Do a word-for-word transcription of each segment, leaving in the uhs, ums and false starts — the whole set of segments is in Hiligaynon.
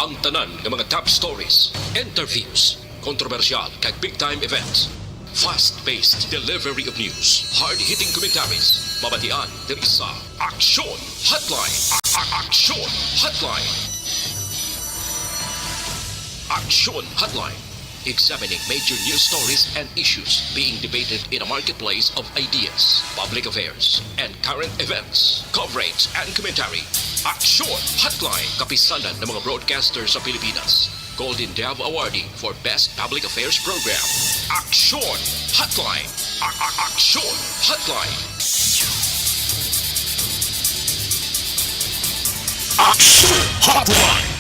Ang tanan nga mga top stories, interviews, kontrobersyal kag big time events. Fast-paced delivery of news, hard-hitting commentaries, mabatian diri sa Aksyon Hotline. A- a- Aksyon Hotline. Aksyon Hotline. Examining major news stories and issues being debated in a marketplace of ideas, public affairs, and current events. Coverage and commentary. Aksyon Hotline. Kapisanan ng mga broadcaster sa Pilipinas. Golden Dove Awardee for Best Public Affairs Program. Aksyon Hotline. A- a- Aksyon Hotline. Aksyon Hotline.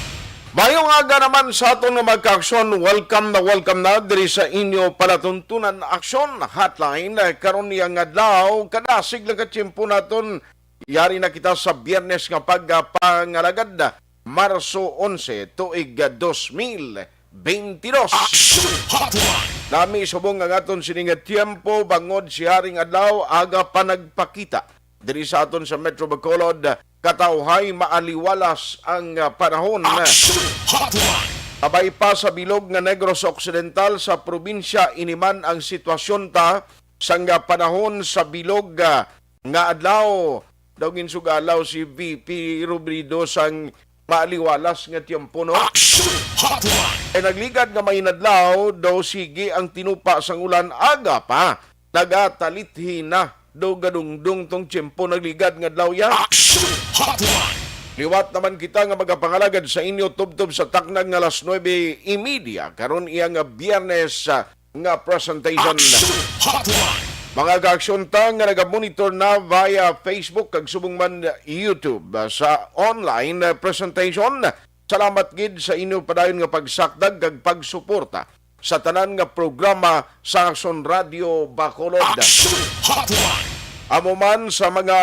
Mayong aga naman sa aton nga mga kaaksyon. Welcome na welcome na diri sa inyo palatuntunan Aksyon Hotline. Karon niya nga adlaw, kadasig lang ka tiyempo naton. Yari na kita sa Biyernes nga pagpangalagad, Marso onse, tuig dos mil bentidós. Aksyon Hotline. Nami subong ang aton sini nga tiyempo bangod si Haring Adlaw aga pa nagpakita diri sa aton sa Metro Bacolod, katawhay maaliwalas ang, ah, panahon. Aksyon Hotline. Abay pa sa bilog nga Negros Occidental sa probinsya, ini man ang sitwasyon ta sang, ah, panahon sa bilog, ah, nga adlaw. Daw ginsugalaw si V P Robredo sang maaliwalas nga tiyempo, no? Aksyon Hotline. Ay nagligad nga mainadlaw, daw sige ang tinupa sang ulan aga pa. Nagatalithi na, daw gadungdong tong tiyempo, nagligad nga adlaw ya. Aksyon Hotline. Liwat naman kita nga magapangalagad sa inyo tubtob sa taknag nga alas nuebe y media karon iya nga Biyernes, ah, nga presentation. Aksyon Hotline. Mga kaaksyon ta nga nagamonitor na via Facebook kag subong man YouTube, ah, sa online, ah, presentation, salamat gid sa inyo padayon nga pagsakdag kag pagsuporta sa tanan nga programa sa Aksyon Radio Bacolod. Aksyon Hotline. Amo man sa mga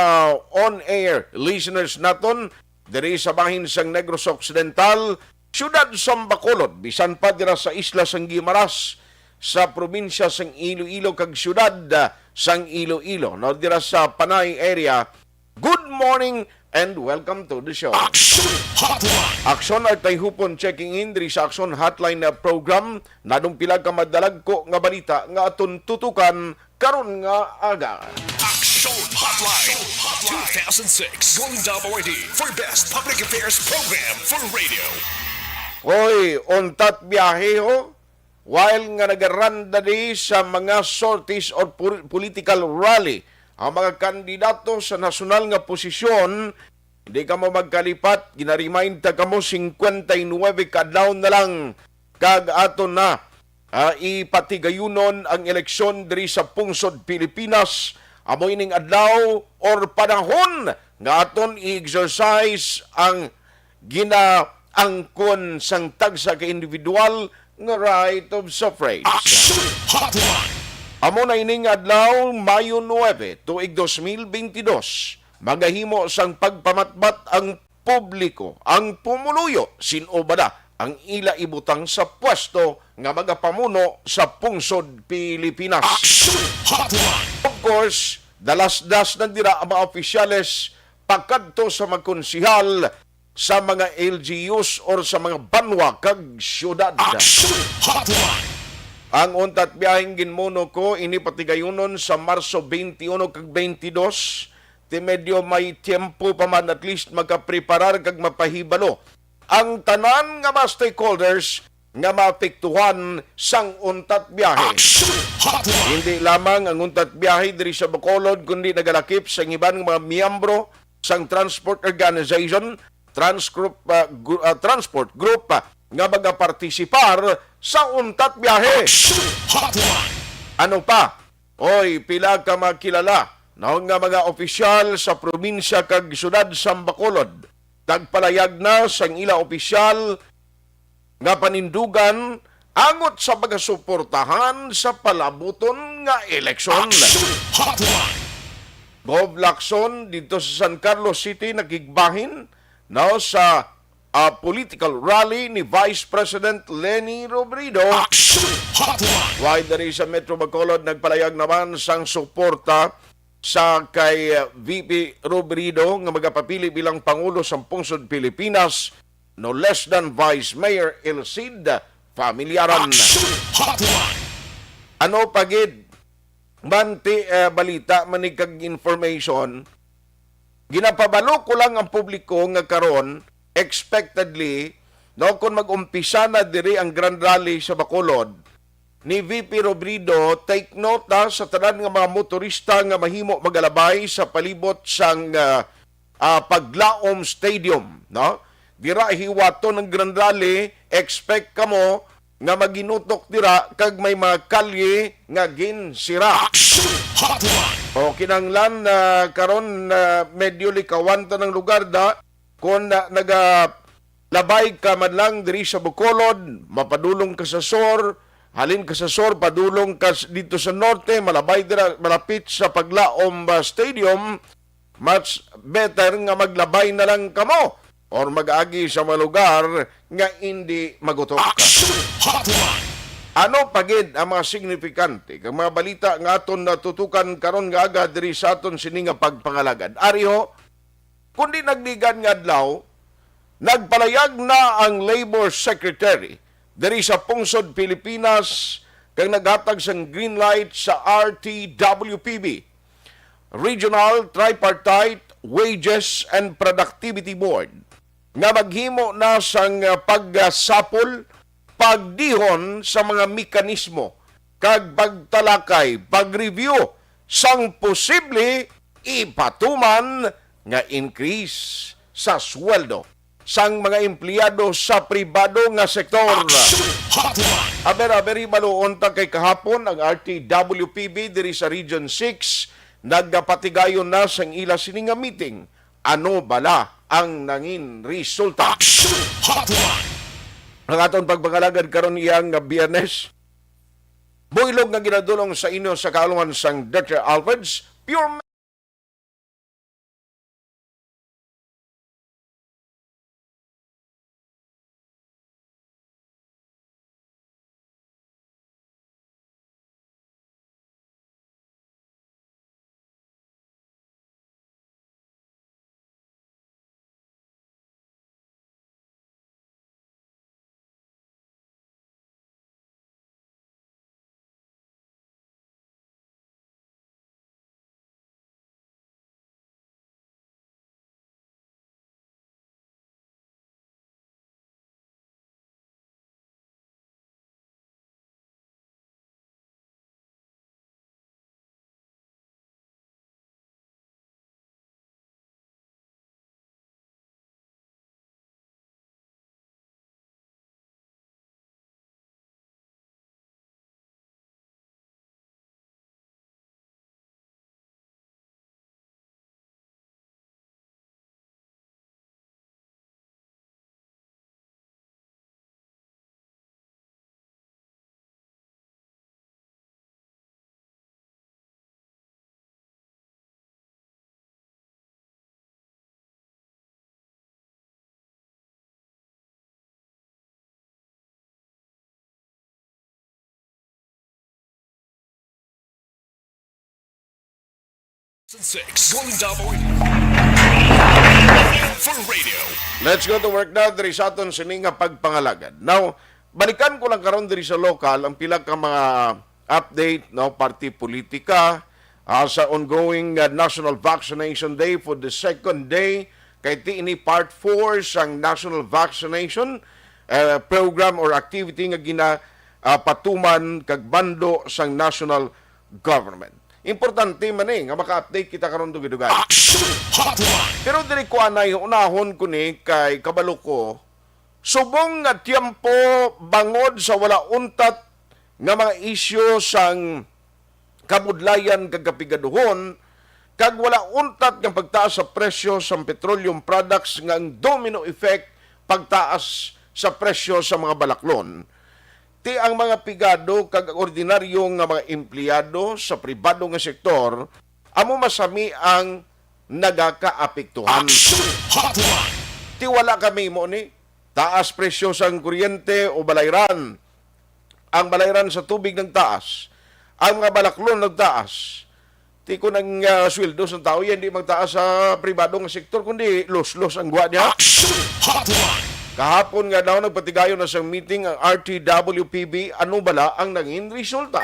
on-air listeners naton diri sa bahin sang Negros Occidental, siyudad sang Bacolod, bisan pa dira sa isla sang Guimaras, sa probinsya sang Iloilo kag siyudad, ah, sang Iloilo, no, dira sa Panay area. Good morning and welcome to the show. Aksyon Hotline. Aksyon Artay Hupon checking in diri sa Aksyon Hotline na program. Nadong pila ka madalagko nga balita nga aton tutukan karon nga aga. Aksyon Hotline two thousand six Golden Dove Awardee for Best Public Affairs Program for Radio. Hoy, untat biyahe, ho? While nga nagaranda di sa mga sorties or pol-, political rally ang mga kandidato sa nasyonal nga posisyon, di kamo magkalipat, ginaremind ta kamo, singkwenta y nuebe ka adlaw na lang kag aton na, ah, ipatigayunon ang eleksyon diri sa pungsod Pilipinas. Amo ining adlaw or panahon nga aton i-exercise ang ginaangkon sang tagsa ka individual nga right of suffrage. Aksyon Hotline. Amo na ining adlaw, Mayo nuebe, tuig dos mil bentidós, magahimo sang pagpamatbat ang publiko, ang pumuluyo, sin-o bala ang ila ibutang sa pwesto nga magapamuno sa pungsod Pilipinas. Aksyon Hotline. Of course, dalasdas na dira ang mga opisyales pakadto sa mga konsehal sa mga L G Us or sa mga banwa kag siyudad. Aksyon Hotline. Ang untat biyaheng ginmuno ko, ini patigayunon sa Marso twenty-one kag twenty-two. Ti medyo may tiyempo pa man, at least makapreparar kag mapahibalo ang tanan nga mga stakeholders nga maapektuhan sang untat biyahe. Aksyon Hotline. Hindi lamang ang untat biyahe diri sa Bacolod, kundi nagalakip sa iban nga mga miyembro sang transport organization, trans group, ah, gru-, ah, transport group, ah, nga magapartisipar sa untat biyahe. Aksyon Hotline. Ano pa? Oy, pila ka makilala, no, nga mga opisyal sa probinsya kag siyudad sang Bacolod nagpalayag na sang ila opisyal nga panindugan angot sa pagasuportahan sa palabuton nga eleksyon. Aksyon Hotline. Gov Lacson dito sa San Carlos City nakigbahin, no, sa, ah, political rally ni Vice President Leni Robredo. Aksyon Hotline. While diri sa Metro Bacolod, nagpalayag naman sang suporta sa kay, ah, V P Robredo nga magapapili bilang Pangulo sang Pungsod Pilipinas, no less than Vice Mayor Elcid Familiaran. Action Hotline! Ano pa gid man ti, eh, balita man ni kag information, ginapabalo ko lang ang publiko nga karon, expectedly, no, kung mag-umpisa na diri ang Grand Rally sa Bacolod, ni V P Robredo, take note, ha, sa tanan nga mga motorista nga mahimo magalabay sa palibot sang, ah, ah, Paglaom Stadium, no? Dira hiwaton ang Grand Rally, expect kamo nga maginutok dira kag may mga kalye nga ginsira. Action Hotline! O, kinahanglan, ah, karon, ah, medyo likawan ta ng lugar da. Kung, ah, naga labay ka man lang diri sa Bacolod, mapadulong ka sa sur, halin ka sa sur, padulong ka s-, dito sa norte, malabay dira, malapit sa Paglaom, ah, Stadium, much better nga maglabay na lang kamo or mag-agi sa mga lugar nga indi magutok. Action Hotline! Ano pa gid ang mga signifikante kag mga balita nga aton natutukan karon nga aga diri sa aton sini nga pagpangalagad? Ari ho, kundi nagligad nga adlaw, nagpalayag na ang Labor Secretary diri sa pungsod Pilipinas kag naghatag sang green light sa R T W P B, Regional Tripartite Wages and Productivity Board, nga maghimo na sang, ah, pagsapol, pagdihon sa mga mekanismo kag pagtalakay, pag-review sang posible ipatuman nga increase sa sweldo sang mga empleyado sa pribado nga sektor. Action Hotline! Aber, aber, hibaluon ta kay kahapon ang R T W P B diri sa Region six nagapatigayon na sang ila sini nga meeting. Ano bala ang nangin resulta? Action Hotline! Ang aton pagpangalagad karon iyang nga Biyernes, buylog nga ginadulong sa inyo sa kaalungan sang Doctor Alfred's Pure Six, one W for radio. Let's go to work now, diri sa aton sini nga pagpangalagad. Now, balikan ko lang karon diri sa lokal ang pila ka mga update, no, parte politika, ah, sa ongoing, ah, National Vaccination Day for the second day. Kay ti ini part four sang National Vaccination, eh, program or activity nga gina, ah, patuman kag bando sang national government. Importante man eh nga maka-update kita karon dugay-dugay. Action Hotline! Pero diri ko anay, unahon ko ni kay kabalo ko, subong nga tiyempo, bangod sa wala untat nga mga isyu sang kabudlayan kag kapigaduhon, kag wala untat nga pagtaas sa presyo sang petroleum products nga ang domino effect pagtaas sa presyo sa mga balaklon. Ti ang mga pigado kag ordinaryo nga mga empleyado sa pribado nga sektor amo masami ang nagakaapektuhan. Action Hotline! Ti wala kami mo ni taas presyo sang kuryente o balayran. Ang balayran sa tubig nagtaas. Ang mga balaklon nagtaas. Ti kun ang, ah, sweldo sang tawo yan di magtaas sa pribado nga sektor, kundi los-los ang gwa niya. Action Hotline! Kahapon nga daw nagpatigayon na sang meeting ang R T W P B, ano bala ang nangin resulta?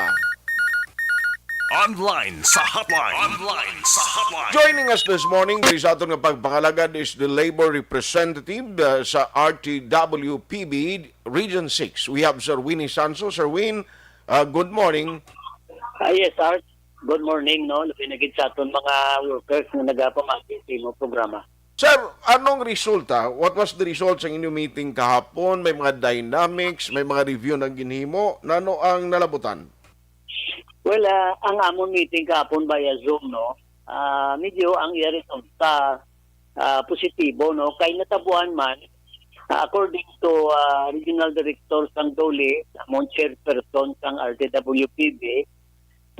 Online sa hotline. Online sa hotline. Joining us this morning diri sa aton nga pagpangalagad is the labor representative, uh, sa R T W P B Region six. We have Sir Winnie Sanso. Sir Win, uh, good morning. Ah, yes, Art. Good morning, no? Labi na gid sa aton mga workers nga nagapamati sa imong programa. Sir, anong resulta? What was the result sa inyong meeting kahapon? May mga dynamics, may mga review na ginhimo. Nano ang nalabutan? Well, ah, ang amon meeting kahapon via Zoom, no? Ah, medyo ang iya resulta, ah, positibo, no? Kay natabuan man, ah, according to, ah, Regional Director sang DOLE, amon chairperson sang R T W P B,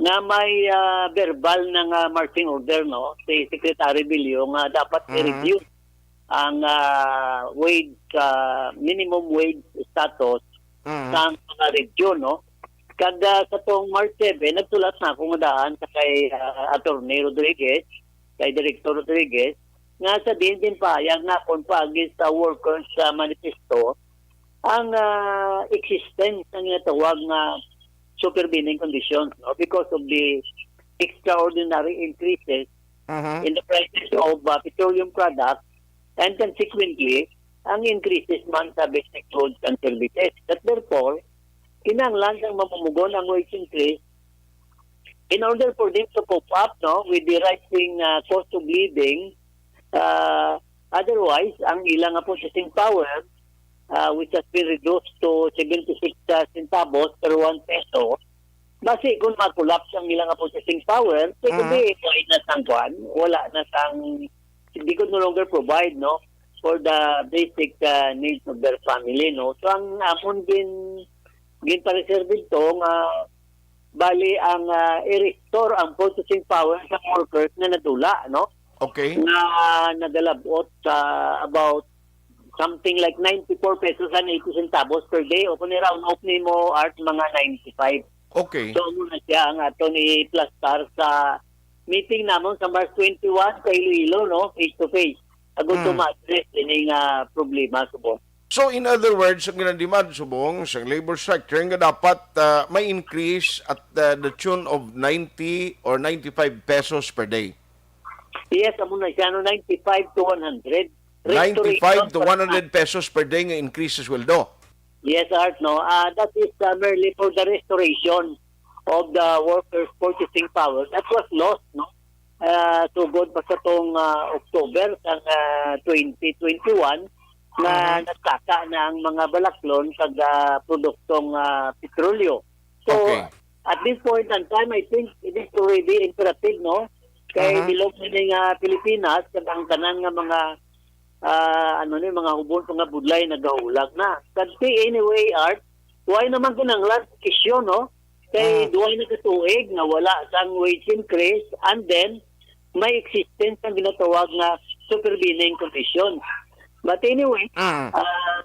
nga may, ah, verbal na nga marching order, no, si Secretary Bilio nga dapat Mhm. i-review ang, ah, wage, ah, minimum wage status Mhm. sa mga region, no? Kag, ah, sa tong March seven, nagsulat na ako nga daan sa kay, ah, Attorney Rodriguez, kay Director Rodriguez, nga sa din din pahayag na kung paagi sa workers sa manifesto, ang, ah, existence ng ginatawag nga supervening conditions, no, because of the extraordinary increases Mhm. in the prices of, uh, petroleum products, and consequently, ang increases man sa basic goods and services. That therefore, kinahanglan sang mamumugon ang wage increase in order for them to cope up, no, with the rising, uh, cost of living. Uh, otherwise, ang ilang nga purchasing power, uh, which has been reduced to seventy-six, uh, centavos per one peso, basi kung ma-collapse ang ilang nga purchasing power, they could Mhm. be wala na sang kwan, wala na sang, they could no longer provide, no, for the basic, uh, needs of their family, no. So, ang amon gin-, ginpareserve dito nga bali ang, ah, i-restore ang purchasing power sa workers nga nadula, no? Okay. Nga nagalabot sa about something like ninety-four pesos and eighty centavos per day, o kung i-round off nimo, Art, mga ninety-five. Okay. So, amo na siya ang aton i-plastar sa meeting namon sa March twenty-one sa Iloilo, no? Face to face. Agud to Mm. ma-address ini nga problema, subong. So, in other words, ang ginademand subong sa labor sector nga dapat, ah, may increase at, ah, the tune of ninety or ninety-five pesos per day. Yes, amo na siya, no, ninety-five to one hundred. Restoration Ninety-five to pa lang. one hundred pesos per day nga increase sa sweldo. Yes, Art, no? Ah, that is, ah, merely for the restoration of the workers' purchasing power that was lost, no? Ah, sugod pa sa tong, ah, October sang, ah, twenty twenty-one, nga Mhm. nagkaka na ang mga balaklon kag, ah, produktong, ah, petrolyo. So, Okay. at this point in time, I think it is already imperative, no? Kay Mhm. bilog na ni nga Pilipinas, kag ang tanan nga mga, ah, ano ni, mga hubon, mga budlay, nagahulag na. Kag si anyway, Art, why naman kinahanglan isyu, no? Kay Mm. duha na ka tuig nga wala sang wage increase, and then may existence ang ginatawag nga supervening conditions. But anyway, Mm. ah,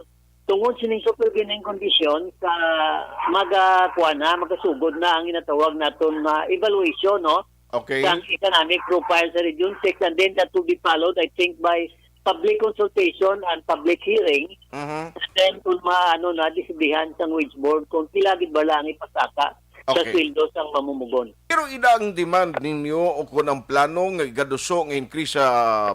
tungod sining supervening conditions, ah, maga-, kuha na, magasugod na ang ginatawag naton nga evaluation, no? Okay. Sang economic profile sa Region six, and then that will be followed, I think, by public consultation and public hearing. Mhm. And then, kung ma-, ano na, desidihan sang wage board kung pila gid bala ang ipasaka sa Okay. sweldo sang mamumugon. Pero ina ang demand ninyo o kung ang plano nga igaduso nga increase sa,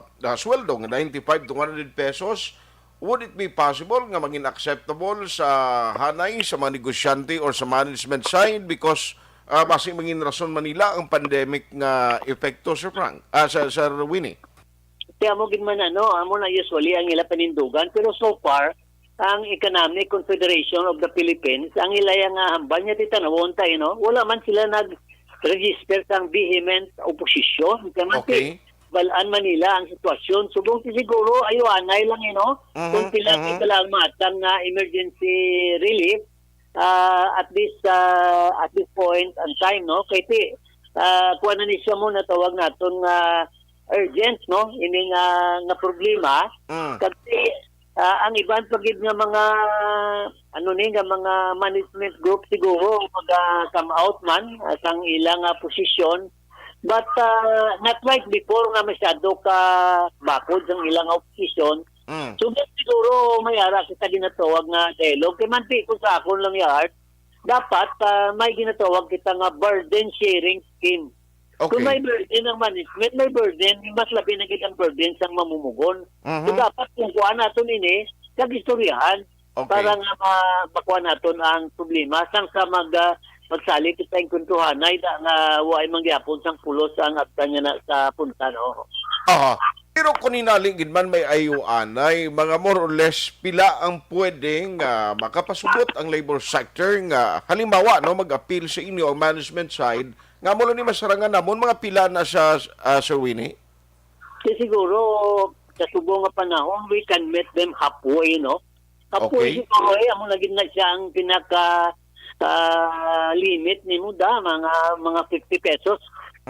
ah, sweldo nga ninety-five to one hundred pesos, would it be possible nga maging acceptable sa hanay sa mga negosyante or sa management side? Because, ah, basi mangin rason man nila ang pandemic nga epekto, Sir Frank, ah, Sir, Sir Winnie? Kaya mo gid man, ano, amo na usually ang ila panindugan. Pero so far, ang Economic Confederation of the Philippines, ang ila nga hambal niya, titanawon tayo, no? Wala man sila nag-register sang vehement opposition. Kaya man Okay. si Balaan man nila ang sitwasyon. Subong ti siguro, ayo anay lang, you know, Mhm, kung pila mhm. kita lang matang nga emergency relief, ah, at this, ah, at this point and time, no? Kay ti, ah, kuha na ni siya mo natawag naton nga urgent, no? Ini nga, nga problema. Mm. Kasi, ah, ang iban pa gid nga mga, ano ni, nga mga management group siguro mag-come out man, ah, sang ilang, ah, posisyon. But, ah, not like before nga masyado ka bakod sang ilang opposition. Mm. So, mas siguro may ara kita ginatawag nga dialogue. Kay manti ko sa akon lang, Yard, dapat, ah, may ginatawag kita nga burden sharing scheme. Kung Okay. may burden ang management, may burden, mas labi na gid ang burden sang mamumugon. So, Mhm. dapat kung kuha naton ini, kag istoryahan Okay. para nga ma-, makuha naton ang problema. Sang sa mag-, ah, magsalit kita ang kuntuhanay, da nga way man gyapon sang pulos ang abtan nga na sa punta, no? Aha. Pero kung hinali gid man may ayuanay, mga more or less pila ang pwedeng, ah, makapasubot ang labor sector nga, halimbawa, no, mag-appeal sa inyo ang management side, nga mo lang ni masarangan namon, mga pila na siya, ah, Sir Winnie? Di siguro, sa subong nga panahon, we can meet them halfway, no? Halfway Okay. siguro, eh, amo na gid na siya ang pinaka, ah, limit nimo da, mga, mga fifty pesos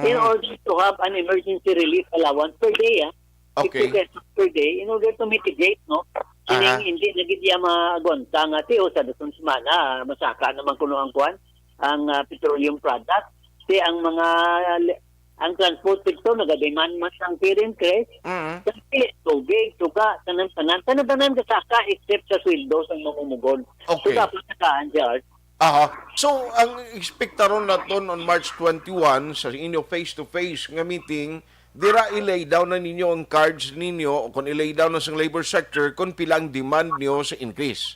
in Mm. order to have an emergency relief allowance per day, ah. Okay. Fifty pesos per day in order to mitigate, no? Kining Aha. hindi na gid iya maagwanta nga, ti, o, sa datong semana, ah, masaka naman kuno ang kuwan, ang, ah, petroleum product. Ti, ang mga, ang transport sector, nagademand man sang pay increase. Mm. Kasi tubig, suga, tanan-tanan, tanan-tanan kasaka except sa sweldo sang mamumugon. So, Okay. dapat sakaan siya, Art. Aha. So, ang ekspektaron naton on March twenty-one sa inyo face-to-face nga meeting, dira i-lay down na ninyo ang cards ninyo o kung i-lay down na sang labor sector kung pila ang demand niyo sa increase.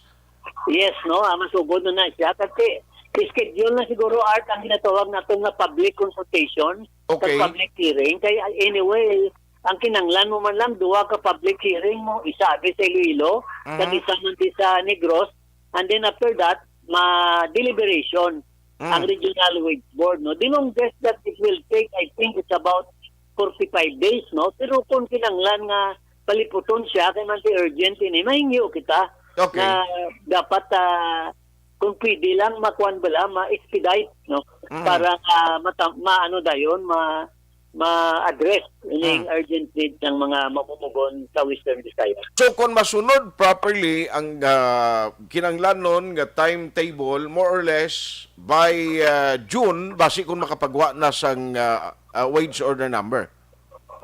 Yes, no? Ah, masugod na na siya. Kasi schedule na siguro, Art, ang ginatawag nato nga public consultation sa Okay. public hearing. Kay, ah, anyway, ang kinanglan mo man lang, duha ka public hearing mo, isa abi sa Iloilo, Mhm. kag isa man di sa Negros, and then after that, ma-deliberation Mm. ang regional wage board, no? The longest that it will take, I think, it's about forty-five days, no? Pero kung kinanglan nga paliputon siya, kay man ti urgent ini, mahingyo kita Okay. na dapat, ah, kung pwede lang, makuan bala, ma-expedite, no? Mm. Para, ah, mata-, maano dayon, ma-, ma-address ining Mm. urgent need ng mga mamumugon sa Western Visayas. So, kung masunod properly ang, ah, kinanglanon nga timetable, more or less, by, ah, June, basi kung makapagwa na sang, ah, ah, wage order number.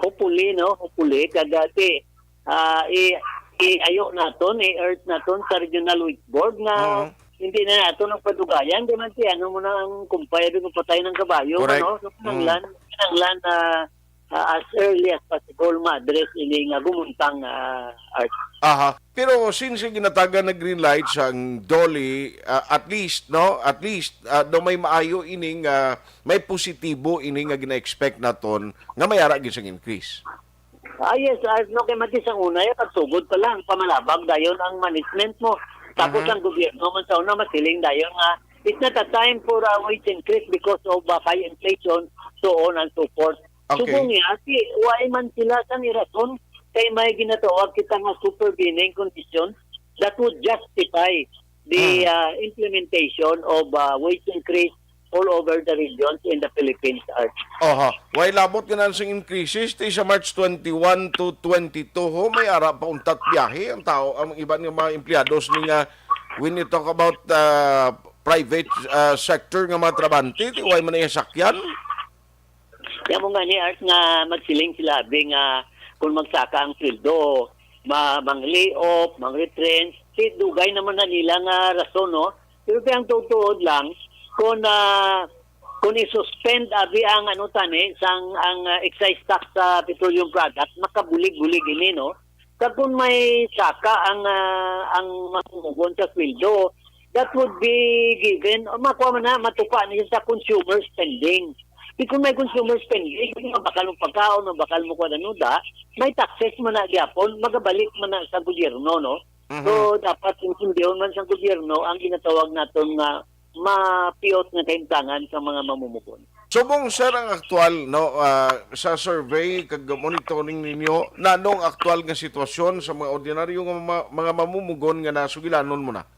Hopefully, no? Hopefully. Kag, ah, ti, ah, i-, i-ayo naton, i-urge naton sa Regional Wage Board nga Mhm. hindi na naton ang padugayan. Di man ti, ano mo na ang kumpay, di mo patay ng kabayo, Correct. ano? So, Mm. kinanglan, kinanglan, ah, ah, as early as possible ma-address ini nga gumuntang, ah, Art. Aha. Pero since ginatagan na green light sang DOLE, ah, at least, no? At least, ah, daw may maayo ining, ah, may positibo ini nga gina-expect naton nga may ara gyud sang increase. Ah, yes, ah, no, kay mati sang una, eh, pagsugod pa lang, pamalabag dayon ang management mo. Tapos Mhm. ang gobyerno man sa una, masiling dayon nga, it's not a time for a wage increase because of, uh, high inflation, so on and so forth. Okay. Subong niya, si, why man sila sang irason, kay may ginatawag kita nga supervening condition that would justify the, Hmm. uh, implementation of, uh, wage increase all over the regions in the Philippines, Art. Oho. Way labot nga nang sing increases ti sa March twenty-one to twenty-two, ho, may ara pa untat biyahe ang tao, ang iban nga mga empleyados ni nga, when you talk about, uh, private, uh, sector nga mga trabahante, ti way man ang sakyan? Kaya mo nga ni Art nga magsiling sila, abi nga kung magsaka ang sweldo, ma-, mang-lay off, mang-retrench, si dugay naman na nila nga rason, no? Pero kaya ang tuod lang, kung, ah, kung i-suspend, abi, ang ano tani, sang, ang, ah, excise tax sa petroleum product, makabulig-bulig ini, no? Kag kung may saka ang, ah, ang mamumugon sa sweldo, that would be given, o makuha man na, matupa na siya sa consumer spending. Di kung may consumer spending, di mabakal mo pagkaon, mabakal mo kung ano da, may taxes man na gyapon, magabalik man na sa gobyerno, no? Mhm. So, dapat intindihon man sa gobyerno ang ginatawag naton nga mapiot nga kahimtangan sa mga mamumugon. Subong, sir, ang aktual, no, ah, sa survey kag monitoring ninyo, nanong aktual nga sitwasyon sa mga ordinaryo nga ma-, mga mamumugon nga nasugilanon mo na?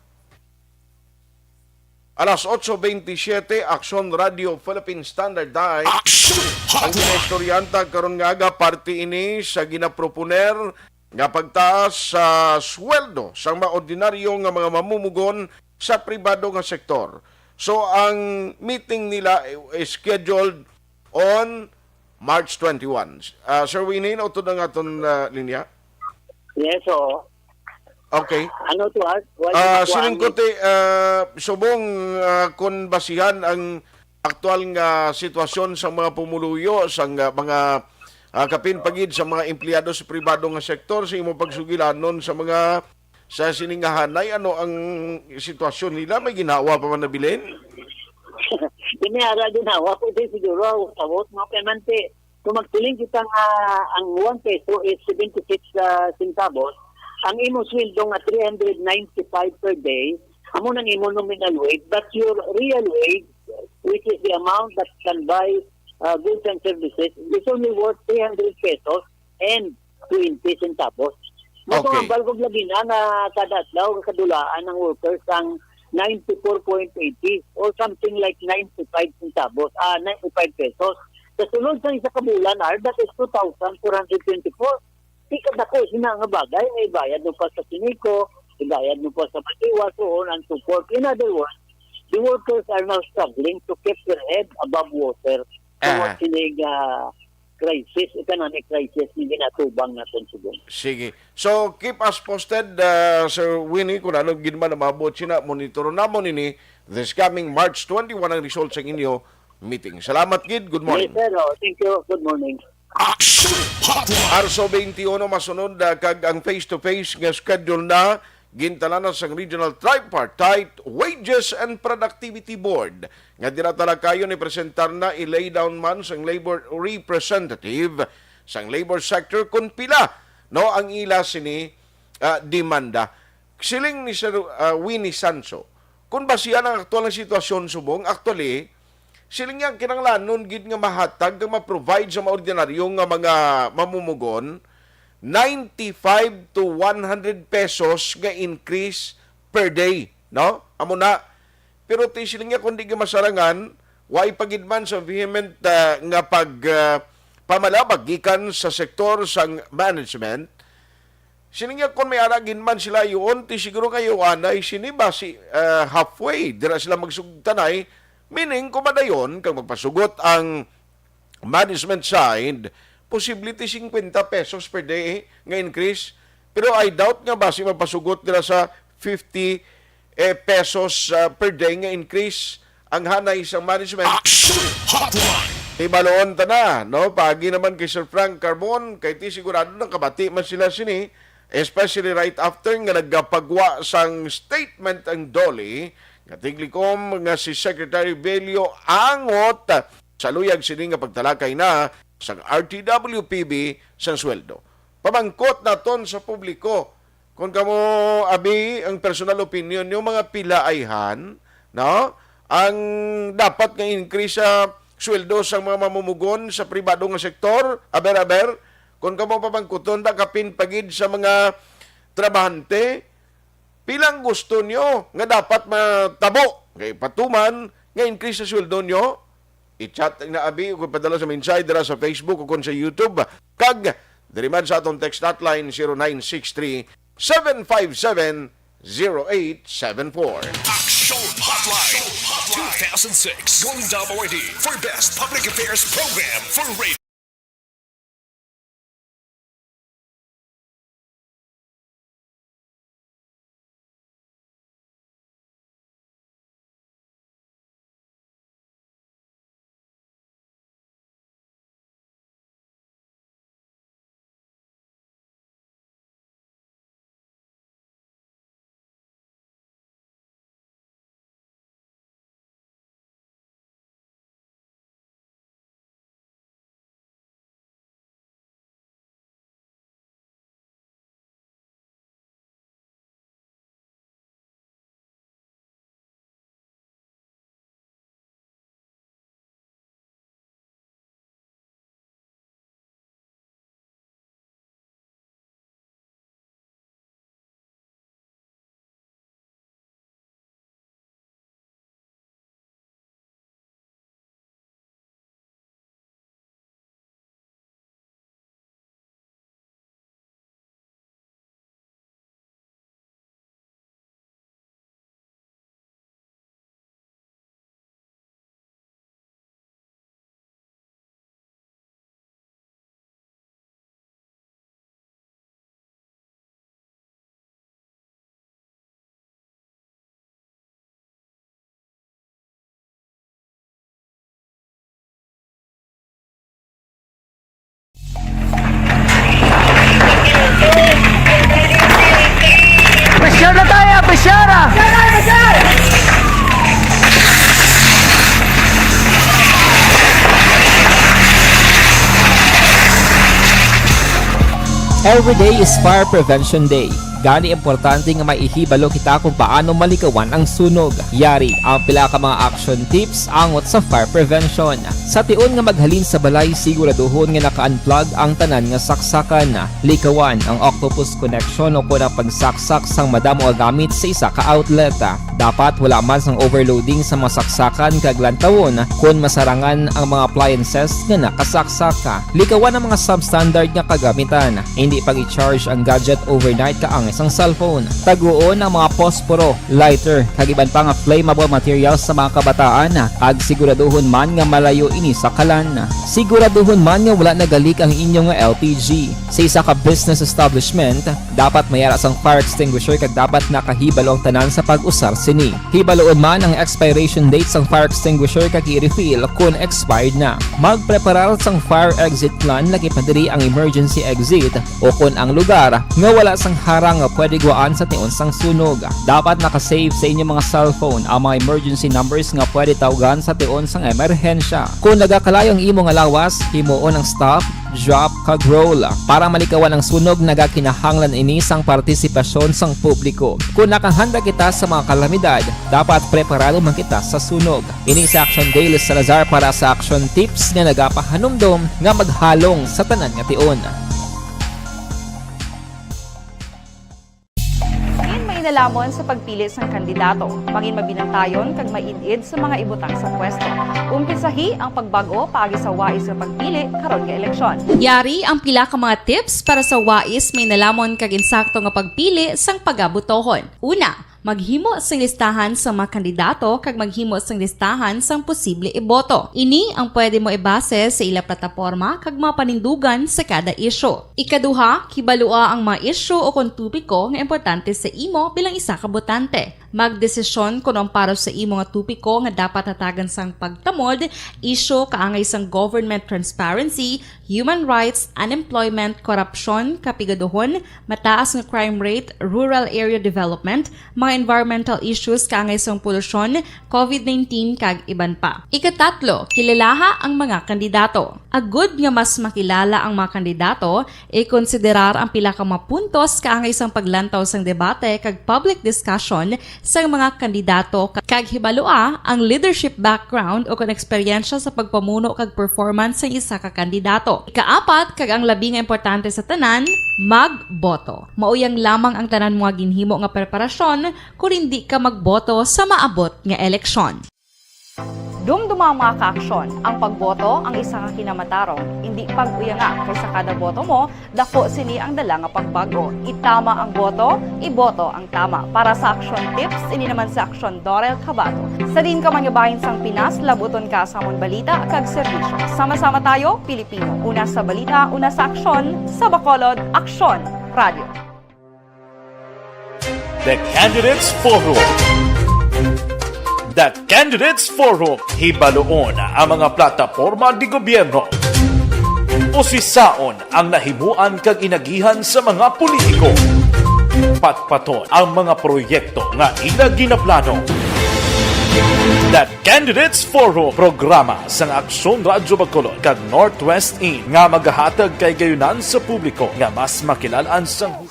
Alas otso bentisiete, Aksyon Radio Philippine Standard Time. Aksyon Ang Hotline. Ginaistoryahan ta karon nga aga, parte ini sa ginaproponer nga pagtaas sa sweldo sa mga ordinaryo nga mga mamumugon sa pribado nga sektor. So, ang meeting nila is scheduled on March twenty-one. Ah, Sir Winnie, nautod ang aton, ah, linya? Yes, oo. Okay. Ano to, ah? Wala Ah, na po siling ang ko ti, ah, subong, ah, kun basihan ang aktual nga sitwasyon sa mga pumuluyo, sa nga mga, ah, kapin pa gid sa mga empleyado sa pribado nga sektor, sa imo pagsugilanon sa mga, sa sining nga hanay, ano ang sitwasyon nila? May ginhawa pa man nabilin? Kini ara ginhawa ko din siguro, sabot, no? Kaya man, ti, kung magsiling kita nga ang one peso is seventy-six, ah, centavos, ang imo sweldo nga three hundred ninety-five per day, amo nang imo nominal wage, but your real wage, which is the amount that can buy, ah, goods and services, is only worth three hundred pesos and twenty centavos. Mo Okay. Ang balbog lagi na nga kada adlaw kadulaan ng workers ang ninety-four point eighty or something like ninety-five centavos, ah, ninety-five pesos. Sa sunod sa isa ka bulan, ar, that is two thousand four hundred twenty-four. Di ka dako sina nga bagay, may bayad mo pa sa Sinico, may bayad mo pa sa Matiwa, so on and so forth. In other words, the workers are now struggling to keep their head above water. Ah. Tungod sini nga crisis, economic crisis nga ginatubang naton subong. Sige. So, keep us posted, uh, Sir Winnie, kung ano gid man ang maabot sina, monitor namon ini this coming March twenty-one ang result sa inyo meeting. Salamat gid. Good morning. Yes, sir. Oh, thank you. Good morning. Action Hotline. Arso twenty-one masunod, uh, kag ang face-to-face nga schedule na gintanan na sang Regional Tripartite Wages and Productivity Board nga dira talakayon ni presentar na i-lay down man sang labor representative sang labor sector kung pila, no, ang ila sini, ah, demanda. Siling ni Sir, ah, Winnie Sanso, kung basihan ang aktual nga sitwasyon subong, actually, siling niya kinahanglanon gid nga mahatag kag ma-provide sa mga ordinaryo nga mga mamumugon ninety-five to one hundred pesos nga increase per day, no? Amo na. Pero ti siling niya, kung di gyud masarangan, way pa gid man sa vehement, ah, nga pag, ah, pamalabag gikan sa sektor sang management, siling niya, kung may ara gid man sila yuon, ti siguro kayo anay sini ba si, ah, halfway, dira sila magsugtanay, meaning, kung madayon, kag magpasugot ang management side, posible ti fifty pesos per day nga increase. Pero I doubt nga basi mapasugot nila sa fifty, eh, pesos, ah, per day nga increase ang hanay sa management. Action Hotline. Ibaloon ta na, no? Paagi naman kay Sir Frank Carbon, kay ti sigurado nakabati man sila sini, especially right after nga nagapagwa sang statement ang DOLE, nga tiglikom nga si Secretary Bello Angot sa luyag sini nga pagtalakay na sang R T W P B sang sweldo. Pamangkot naton sa publiko, kung kamo, abi, ang personal opinion niyo, mga pila ayhan, no? Ang dapat nga increase sa sweldo sang mga mamumugon sa pribado nga sektor, aber-aber, kung kamo pamangkuton, da kapin pa gid sa mga trabahante, pila ang gusto niyo nga dapat matabo? Kay patuman nga increase sa sweldo niyo, i-chat na abi o padala sa mensahe dira sa Facebook o kon sa YouTube. Kag diri man sa atong text hotline, zero nine six three, seven five seven, zero eight seven four. Action Hotline, two thousand six Golden Dome Awardee for Best Public Affairs Program for Radio. Every day is Fire Prevention Day. Gani, importante nga maihibalo kita kung paano malikawan ang sunog. Yari ang pila ka mga action tips angot sa fire prevention. Sa tion nga maghalin sa balay, siguraduhon nga naka-unplug ang tanan nga saksakan. Likawan ang octopus connection o kon ang pagsaksak sang madamo nga gamit sa isa ka outlet. Dapat wala man sang overloading sa mga saksakan kag lantawon kon masarangan ang mga appliances nga nakasaksak. Likawan ang mga substandard nga kagamitan. Hindi pag-i-charge ang gadget overnight kaangay sang cellphone. Taguon ang mga posporo, lighter, kag iban pa nga flammable materials sa mga kabataan, kag siguraduhon man nga malayo ini sa kalan. Siguraduhon man nga wala nagalik ang inyo nga L P G. Sa isa ka business establishment, dapat may ara sang fire extinguisher kag dapat nakahibalo ang tanan sa pag-usar sini. Hibaluon man ang expiration date sang fire extinguisher kag i-refill kon expired na. Magpreparar sang fire exit plan, lakip na diri ang emergency exit o kon ang lugar nga wala sang harang nga pwede guwaan sa tion sang sunog. Dapat naka-save sa inyo mga cellphone ang mga emergency numbers nga pwede tawgan sa tion sang emerhensya. Kon nagakalayo ang imo nga lawas, himuon ang stop, drop, kag roll. Para malikawan ang sunog, nagakinahanglan ini sang partisipasyon sang publiko. Kon nakahanda kita sa mga kalamidad, dapat preparado man kita sa sunog. Ini si Action Dale Salazar para sa Action Tips nga nagapahanumdom nga maghalong sa tanan nga tion. Mangin mainalamon sa pagpili sang kandidato. Mangin mabinantayon kag maid-id sa mga ibutang sa pwesto. Umpisahi ang pagbag-o paagi sa wais nga pagpili karon nga eleksyon. Yari ang pila ka mga tips para sa wais, mainalamon kag insakto nga pagpili sang pagabotohon. Una, maghimo sing listahan sa mga kandidato kag maghimo sing listahan sang posible iboto. Ini ang pwede mo ibase sa ila plataporma kag mga panindugan sa kada isyu. Ikaduha, kibalua ang mga isyu o kon topiko nga importante sa imo bilang isa ka botante. Magdesisyon kon ang para sa imo nga topiko nga dapat hatagan sang pagtamod, isyu kaangay sang government transparency, human rights, unemployment, korupsyon, kapigaduhon, mataas nga crime rate, rural area development, mga environmental issues kaangay sang polusyon, covid nineteen, kag iban pa. Ikatatlo, kilalaha ang mga kandidato. Agud nga mas makilala ang mga kandidato, ikonsiderar ang pila ka mga puntos kaangay sang paglantaw sang debate kag public discussion sang mga kandidato, kag hibalua ang leadership background o kon eksperyensya sa pagpamuno kag performance sang isa ka kandidato. Ikaapat, kag ang labi nga importante sa tanan, magboto. Mauyang lamang ang tanan mo nga ginhimo nga preparasyon kon indi ka magboto sa maabot nga eleksyon. Dumduma ang mga kaaksyon. Ang pagboto ang isa ka kinamatarong. Indi pag-uyanga, kay sa kada boto mo, dako sini ang dala nga pagbag-o. Itama ang boto, iboto ang tama. Para sa Action Tips, ini naman si Action Dorel Cabato. Sa diin ka man nga bahin sang Pinas, labuton ka sa amon balita kag serbisyo. Sama-sama tayo, Pilipino. Una sa balita, una sa aksyon, sa Bacolod, Aksyon Radio. The Candidates Forum. The Candidates Forum, hibaluon ang mga plataporma de gobyerno. Usisaon ang nahimuan kag inagihan sa mga politiko. Patpaton ang mga proyekto nga ila ginaplano. The Candidates Forum, programa sang Aksyon Radyo Bacolod kag Northwest In nga magahatag kay gayunan sa publiko nga mas makilalaan sang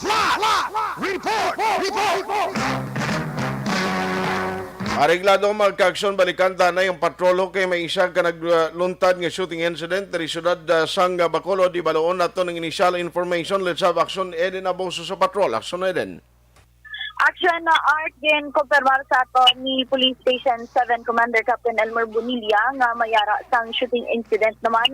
Report! Report! Areglado, mga kaaksyon, balikan ta na yung patrol, okay? May isa ka nagluntad nga shooting incident diri siyudad, ah, sang Bacolod. Ibaluon nato ng initial information. Let's have Action Eden Aboso sa patrol. Action Eden. Action na Art, ginkumpirmar sa ato ni Police Station seven Commander Captain Elmer Bonilla nga may ara sang shooting incident naman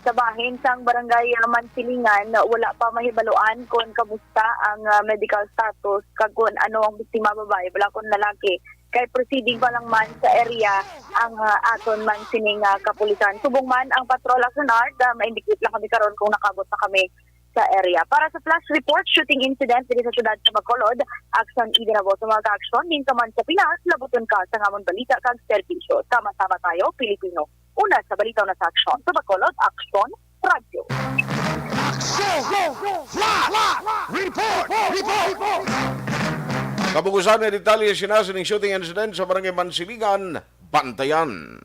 sa bahin sang Barangay Mansilingan. Wala pa mahibaluan kon kamusta ang, ah, medical status kag kon ano ang biktima, babae bala kon lalaki, kay proceeding pa lang man sa area ang, ah, aton man sining, ah, kapulisan. Subong man ang patrol, Action Art, ah, ma-indicate lang kami karon kung nakabot na kami sa area. Para sa flash report, shooting incident diri sa siyudad sa Bacolod, Action Eden Aboso, mga kaaksyon, din ka man sa Pinas, labuton ka sa amon balita kag serbisyo. Sama-sama tayo, Pilipino. Una sa balita, una sa aksyon. Sa Bacolod, Aksyon Radyo. Aksyon! Flash! Report! Report! Kabugusan nga detalye sina sining shooting incident sa Barangay Mansilingan, bantayan.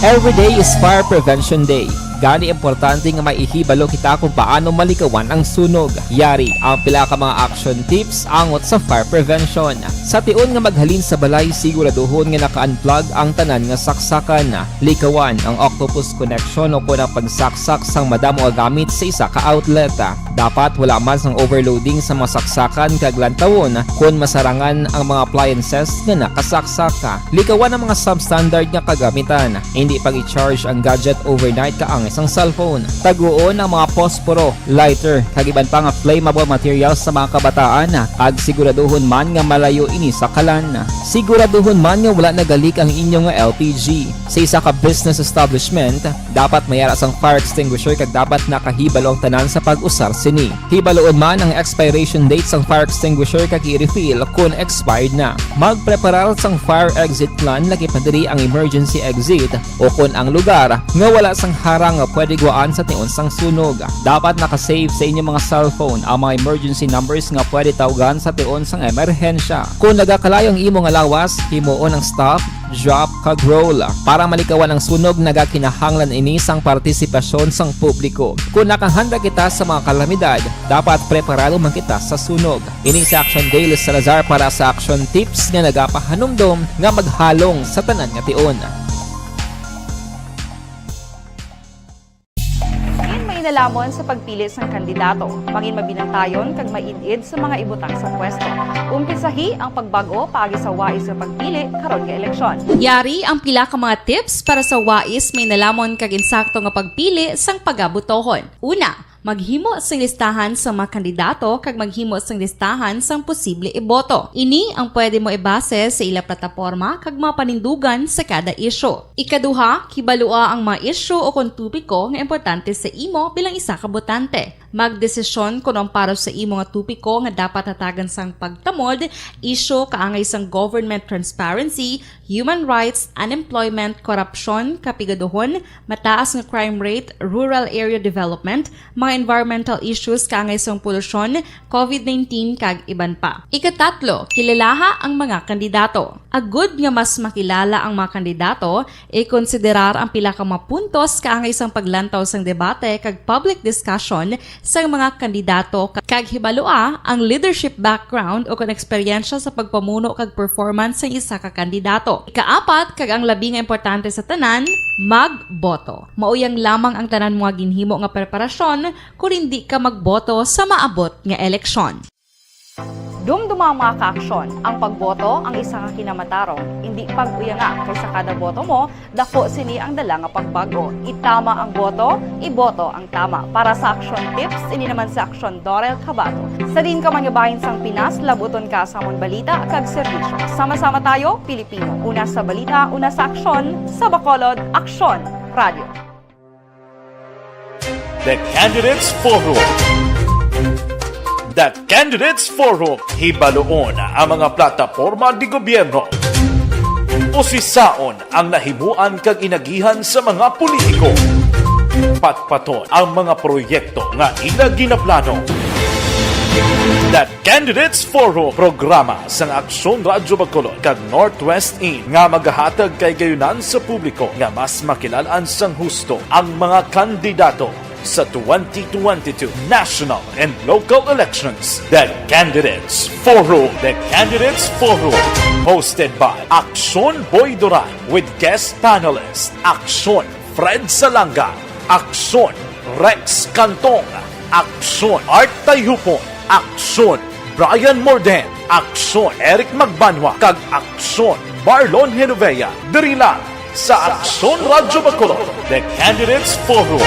Every day is Fire Prevention Day. Gani, importante nga maihibalo kita kung paano malikawan ang sunog. Yari ang pila ka mga action tips angot sa fire prevention. Sa tion nga maghalin sa balay, siguraduhon nga naka-unplug ang tanan nga saksakan. Likawan ang octopus connection o kon ang pagsaksak sang madamo nga gamit sa isa ka outlet. Dapat wala man sang overloading sa mga saksakan kag lantawon kon masarangan ang mga appliances nga nakasaksak. Likawan ang mga substandard nga kagamitan. Indi pag-i-charge ang gadget overnight kaangay sang cellphone. Taguon ang mga posporo, lighter, kag iban pa nga flammable materials sa mga kabataan, kag siguraduhon man nga malayo ini sa kalan. Siguraduhon man nga wala nagalik ang inyo nga L P G. Sa isa ka business establishment, dapat may ara sang fire extinguisher kag dapat nakahibalo ang tanan sa pag-usar sini. Hibaloon man ang expiration date sang fire extinguisher kag i-refill kon expired na. Magpreparar sang fire exit plan, lakip na diri ang emergency exit, o kon ang lugar nga wala sang harang nga pwede gwaan sa tion sang sunog. Dapat naka-save sa inyong mga cellphone ang mga emergency numbers nga pwede tawgan sa tion sang emerhensya. Kon nagakalayo ang imo nga lawas, himuon ang stop, drop, kag roll. Para malikawan ang sunog, nagakinahanglan ini sang partisipasyon sang publiko. Kon nakahanda kita sa mga kalamidad, dapat preparado man kita sa sunog. Ini si Action Dale Salazar para sa Action Tips nga nagapahanumdom nga maghalong sa tanan nga tion. Mangin mainalamon sa pagpili sang kandidato. Mangin mabinantayon kag maid-id sa mga ibutang sa pwesto. Umpisahi ang pagbag-o paagi sa wais nga pagpili karon nga eleksyon. Yari ang pila ka mga tips para sa wais, mainalamon kag insakto nga pagpili sang pagabotohon. Una, maghimo sing listahan sa mga kandidato kag maghimo sing listahan sang posible iboto. Ini ang pwede mo ibase sa ila plataporma kag mga panindugan sa kada isyu. Ikaduha, kibalua ang mga isyu o kon topiko nga importante sa imo bilang isa ka botante. Magdesisyon kon ang para sa imo nga topiko nga dapat hatagan sang pagtamod, isyu kaangay sang government transparency, human rights, unemployment, korupsyon, kapigaduhon, mataas nga crime rate, rural area development, mga environmental issues kaangay sang polusyon, covid nineteen, kag iban pa. Ikatatlo, kilalaha ang mga kandidato. Agud nga mas makilala ang mga kandidato, ikonsiderar ang pila ka mga puntos kaangay sang paglantaw sang debate kag public discussion sang mga kandidato, kag hibalua ang leadership background o kon eksperyensya sa pagpamuno kag performance sang isa ka kandidato. Ikaapat, kag ang labi nga importante sa tanan, magboto. Mauyang lamang ang tanan mo nga ginhimo nga preparasyon kon indi ka magboto sa maabot nga eleksyon. Dumduma ang mga kaaksyon. Ang pagboto ang isa ka kinamatarong. Indi pag-uyanga, kay sa kada boto mo, dako sini ang dala nga pagbag-o. Itama ang boto, iboto ang tama. Para sa Action Tips, ini naman si Action Dorel Cabato. Sa diin ka man nga bahin sang Pinas, labuton ka sa amon balita kag serbisyo. Sama-sama tayo, Pilipino. Una sa balita, una sa aksyon, sa Bacolod, Aksyon Radio. The Candidates Forum. The Candidates Forum, hibaloon ang mga plataporma de gobyerno. Usisaon ang nahimuan kag inagihan sa mga politiko. Patpaton ang mga proyekto nga ila ginaplano. The Candidates Forum, programa sang Aksyon Radyo Bacolod kag Northwest In nga magahatag kahigayonan sa publiko nga mas makilal-an sang husto ang mga kandidato sa twenty twenty-two national and local elections. The Candidates Forum. The Candidates Forum, hosted by Aksyon Boy Duran with guest panelist Aksyon Fred Salanga, Aksyon Rex Cantong, Aksyon Art Tayhupon, Aksyon Brian Morden, Aksyon Eric Magbanwa, kag Aksyon Marlon Genovea. Diri lang sa Aksyon Radyo Bacolod, The Candidates Forum.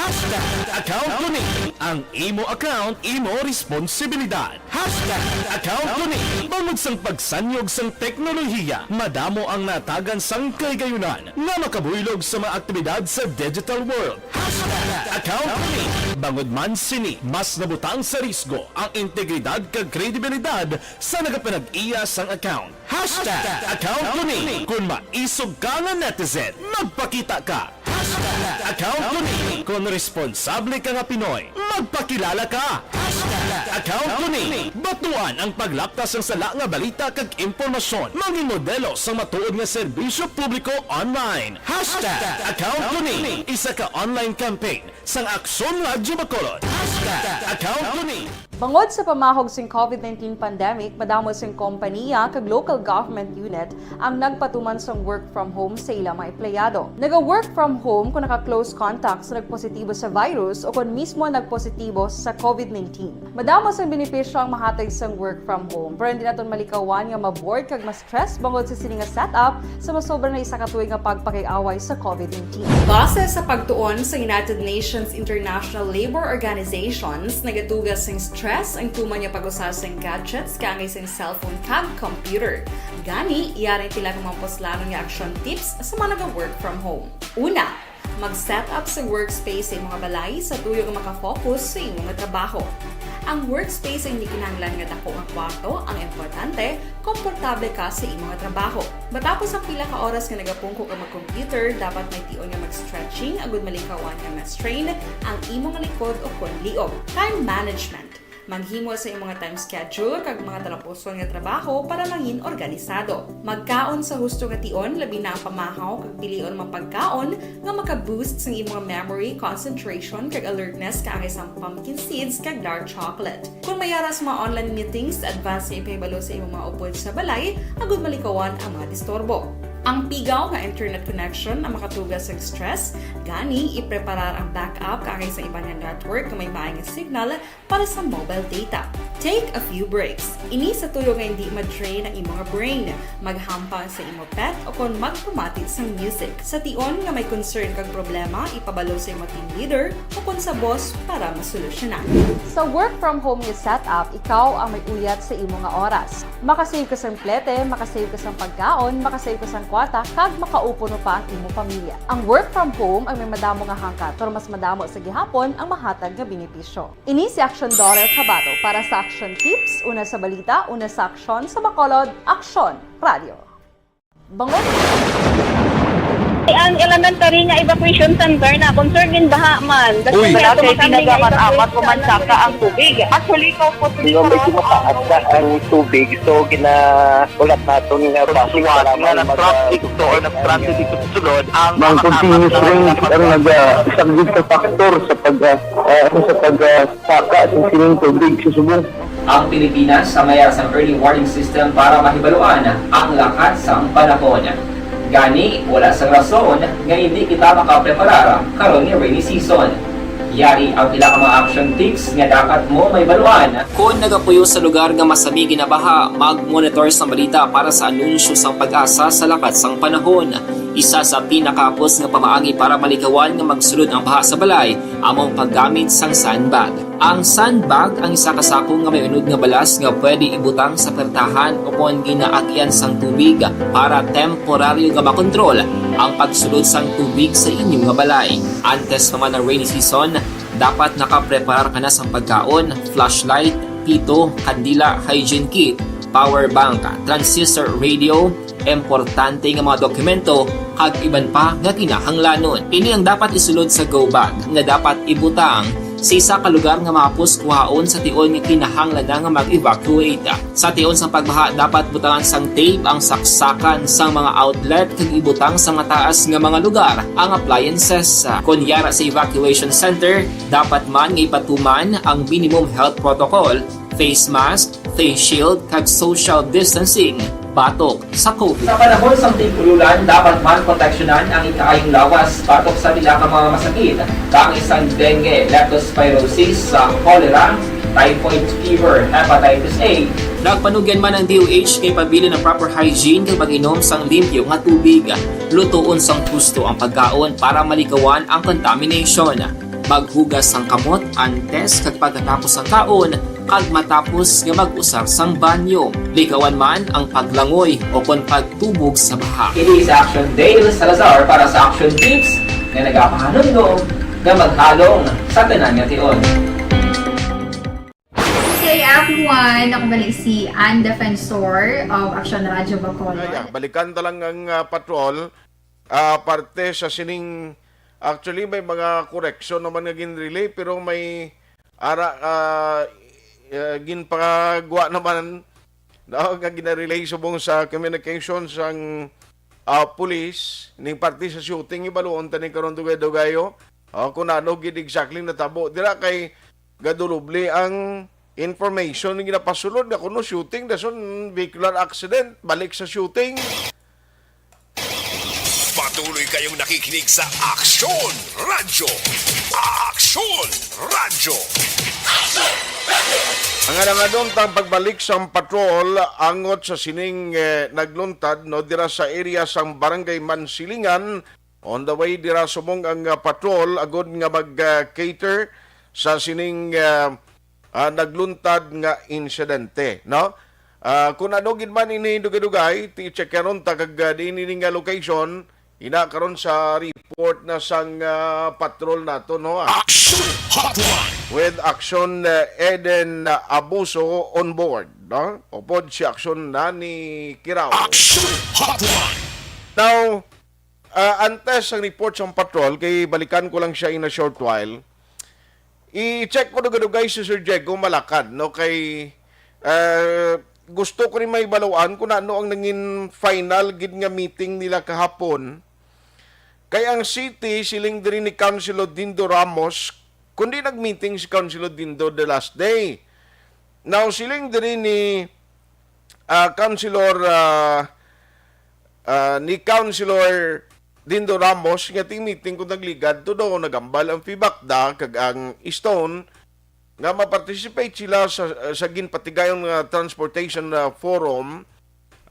Hashtag account ko ni. Ang imo account, imo responsibilidad. Hashtag account ko ni. Bangod sang pagsanyog sang teknolohiya, madamo ang natagan sang kahigayonan nga makabuylog sa mga aktibidad sa digital world. Hashtag account ko ni. Bangod man sini, mas nabutang sa risgo ang integridad kag kredibilidad sa nagapanag-iya sang account. Hashtag account ko ni. Kung maisog ka nga netizen, magpakita ka. Hashtag account ko ni. Kung responsable ka nga Pinoy, magpakilala ka. Hashtag Account ko ni. Batuan ang paglapta sang sala nga balita kag impormasyon. Mangin modelo sang matuod nga serbisyo publiko online. Hashtag account ko ni. Isa ka online campaign sang Aksyon Radyo Bacolod. Hashtag account ko ni. Bangod sa pamahog sing COVID nineteen pandemic, madamo sing kompaniya kag local government unit ang nagpatuman sang work from home sa ila mga empleyado. Naga-work from home kung naka-close contact sa nagpositibo sa virus o kung mismo nagpositibo sa COVID nineteen. Madamo sang benepisyo ang mahatag sang work from home, pero hindi naton malikawan nga ma-bored kag ma-stress bangod sa sini nga setup sa masobra na isa ka tuig nga pagpakig-away sa COVID nineteen. Base sa pagtuon sa United Nations International Labor Organizations, nagatuga sing stress ang tuman nga pag-usa sing gadgets kaangay sing cellphone kag computer. Gani, yari ang pila ka mga puslanon nga action tips sa mga naga-work from home. Una, mag-set up sa workspace sa imong balay sa tuyo nga makafocus sa imong trabaho. Ang workspace ay hindi kinahanglan nga dako nga kwarto, ang importante, komportable ka sa imong trabaho. Matapos ang pila ka oras nga nagapungko ka mag-computer, dapat may tion nga mag-stretching agud malikawan nga ma-strain ang imong likod o kon liog. Time management. Maghimo sa imong time schedule kag mga talapuson nga trabaho para mangin organisado. Magkaon sa husto nga tion, labi na ang pamahaw kag pilion mga pagkaon nga maka-boost sang imong memory, concentration, kag alertness kaangay sang pumpkin seeds kag dark chocolate. Kung may ara sa mga online meetings, advance nga ipahibalo sa imong mga upod sa balay agud malikawan ang mga disturbo. Ang pigaw nga internet connection ang makatuga sang stress, gani ipreparar ang backup kaangay sa iban nga network nga may maay nga signal para sa mobile data. Take a few breaks. Ini sa tuyo nga hindi ma-drain ang imong brain. Maghampang sa imo pet o kon magpamati sang music. Sa tion nga may concern kag problema, ipabalo sa imo team leader o kon sa boss para masolusyonan. Sa work from home nga setup, ikaw ang may uyat sa imo nga oras. Makasave ka sang plete, makasave ka sang pagkaon, makasave ka sang kwarta, kag makaupod pa ang imo pamilya. Ang work from home ang may madamo nga hangkat, pero mas madamo sa gihapon ang mahatag nga benepisyo. Ini si Aksyon Doral Cabato para sa Aksyon Tips, una sa balita, una sa aksyon, sa Bacolod, Aksyon Radio. Bangon. Ang elementary nga evacuation center na concerned din baha man. Uy. Wala kay tinaga man amat ko man saka ang tubig. Actually, ko po. Nga may tumataas na ang tubig, so ginaulat naton nga basi nga nag-traffic to or nag-transit dito sa sulod ang mga continuous rain ang nagasaglit sa factor sa pag, ah, ah, sa pag, ah, saka sa sining tubig sa subong. Ang Pilipinas ang may ara sang early warning system para mahibaluan ang lakat sang panahon. Gani, wala sang rason nga hindi kita makapreparar karon nga rainy season. Yari ang pila ka mga action tips nga dapat mo mahibaluan. Kon nagapuyo sa lugar nga masami ginabaha, mag-monitor sang balita para sa anunsyo sang PAGASA sa lakat sang panahon. Isa sa pinakahapos nga pamaagi para malikawan nga magsulod ang baha sa balay amo ang paggamit sang sandbag. Ang sandbag ang isa ka sako nga may unod nga balas nga pwede ibutang sa pertahan o kon ginaagian sang tubig para temporaryo nga makontrol ang pagsulod sang tubig sa inyo nga balay. Antes pa man ang rainy season, dapat nakapreparar ka na sang pagkaon, flashlight, pito, kandila, hygiene kit, power bank, transistor radio, importante nga mga dokumento, kag iban pa nga kinahanglanon. Ini ang dapat isulod sa go bag nga dapat ibutang sa isa ka lugar nga mahapos kuhaon sa tion nga kinahanglan na nga mag-evacuate. Sa tion sang pagbaha, dapat butangan sang tape ang saksakan sang mga outlet kag ibutang sa mataas nga mga lugar ang appliances. Kon yara sa evacuation center, dapat man nga ipatuman ang minimum health protocol, face mask, face shield, kag social distancing batok sa COVID. Sa panahon sang tig-ululan, dapat man proteksyonan ang ikaayong lawas batok sa pila ka mga masakit, kaangay sang dengue, leptospirosis, sa cholera, typhoid fever, hepatitis A. Nagpanugyan man ang D O H nga ipabilin ang proper hygiene kag pag-inom sang limpyo nga tubig. Lutoon sang husto ang pagkaon para malikawan ang contamination. Maghugas sang kamot antes kag pagkatapos sang kaon, kag matapos nga mag-usar sang banyo. Likawan man ang paglangoy o kon pagtubog sa baha. Ini si Action Dale Salazar para sa Action Tips nga nagapahanumdom nga maghalong sa tanan nga tion. Good day, everyone! Ako bali si Ann Defensor of Action Radyo Bacolod. Ay, ah, balikan ta lang ang, ah, patrol. Ah, parte sa sining, actually, may mga correction naman nga ginrelay, pero may ara, ah, ah, ginpagwa naman, no, nga ginarelay subong sa communication sang, ah, pulis, ning parte sa shooting, ibaluon ta ni karon dugay-dugayo. Ah, kung ano gid exactly natabo dira, kay gadulubli ang information nga ginapasulod nga kuno shooting, dason vehicular accident, balik sa shooting. Patuloy kayong nakikinig sa Aksyon Radyo. Aksyon Radyo. Ang alangadon tang pagbalik sang patrol angot sa sining, eh, nagluntad, no, dira sa area sang Barangay Mansilingan, on the way dira subong ang, ah, patrol agud nga mag, ah, cater sa sining, ah, ah, nagluntad nga insidente, no? Ah, kung ano gid man ini dugay-dugay, ti-check karon ta kag, ah, diin ini nga location, ina karon sa report na sang, ah, patrol nato, no? Ah, Action Hotline. With Action, uh, Eden, uh, Abuso on board, no? Upod si Action Nani Kirao. Action Hotline. Now, uh, antes ang report sa patrol, kay balikan ko lang siya in a short while. I-check ko dugay-dugay si Sir Diego Malakad, no? Kay, uh, gusto ko rin may baluan kung ano ang nangin final gid nga meeting nila kahapon. Kay ang city, siling diri ni Councilor Dindo Ramos, kundi nag-meeting si Councilor Dindo the last day. Now, siling diri ni, ah, Councilor, ah, ah, ni Councilor Dindo Ramos nga ting meeting kung nagligad to daw nagambal ang FIBACDA kag ang Stone nga ma-participate sila sa, sa ginpatigayon nga transportation, ah, forum,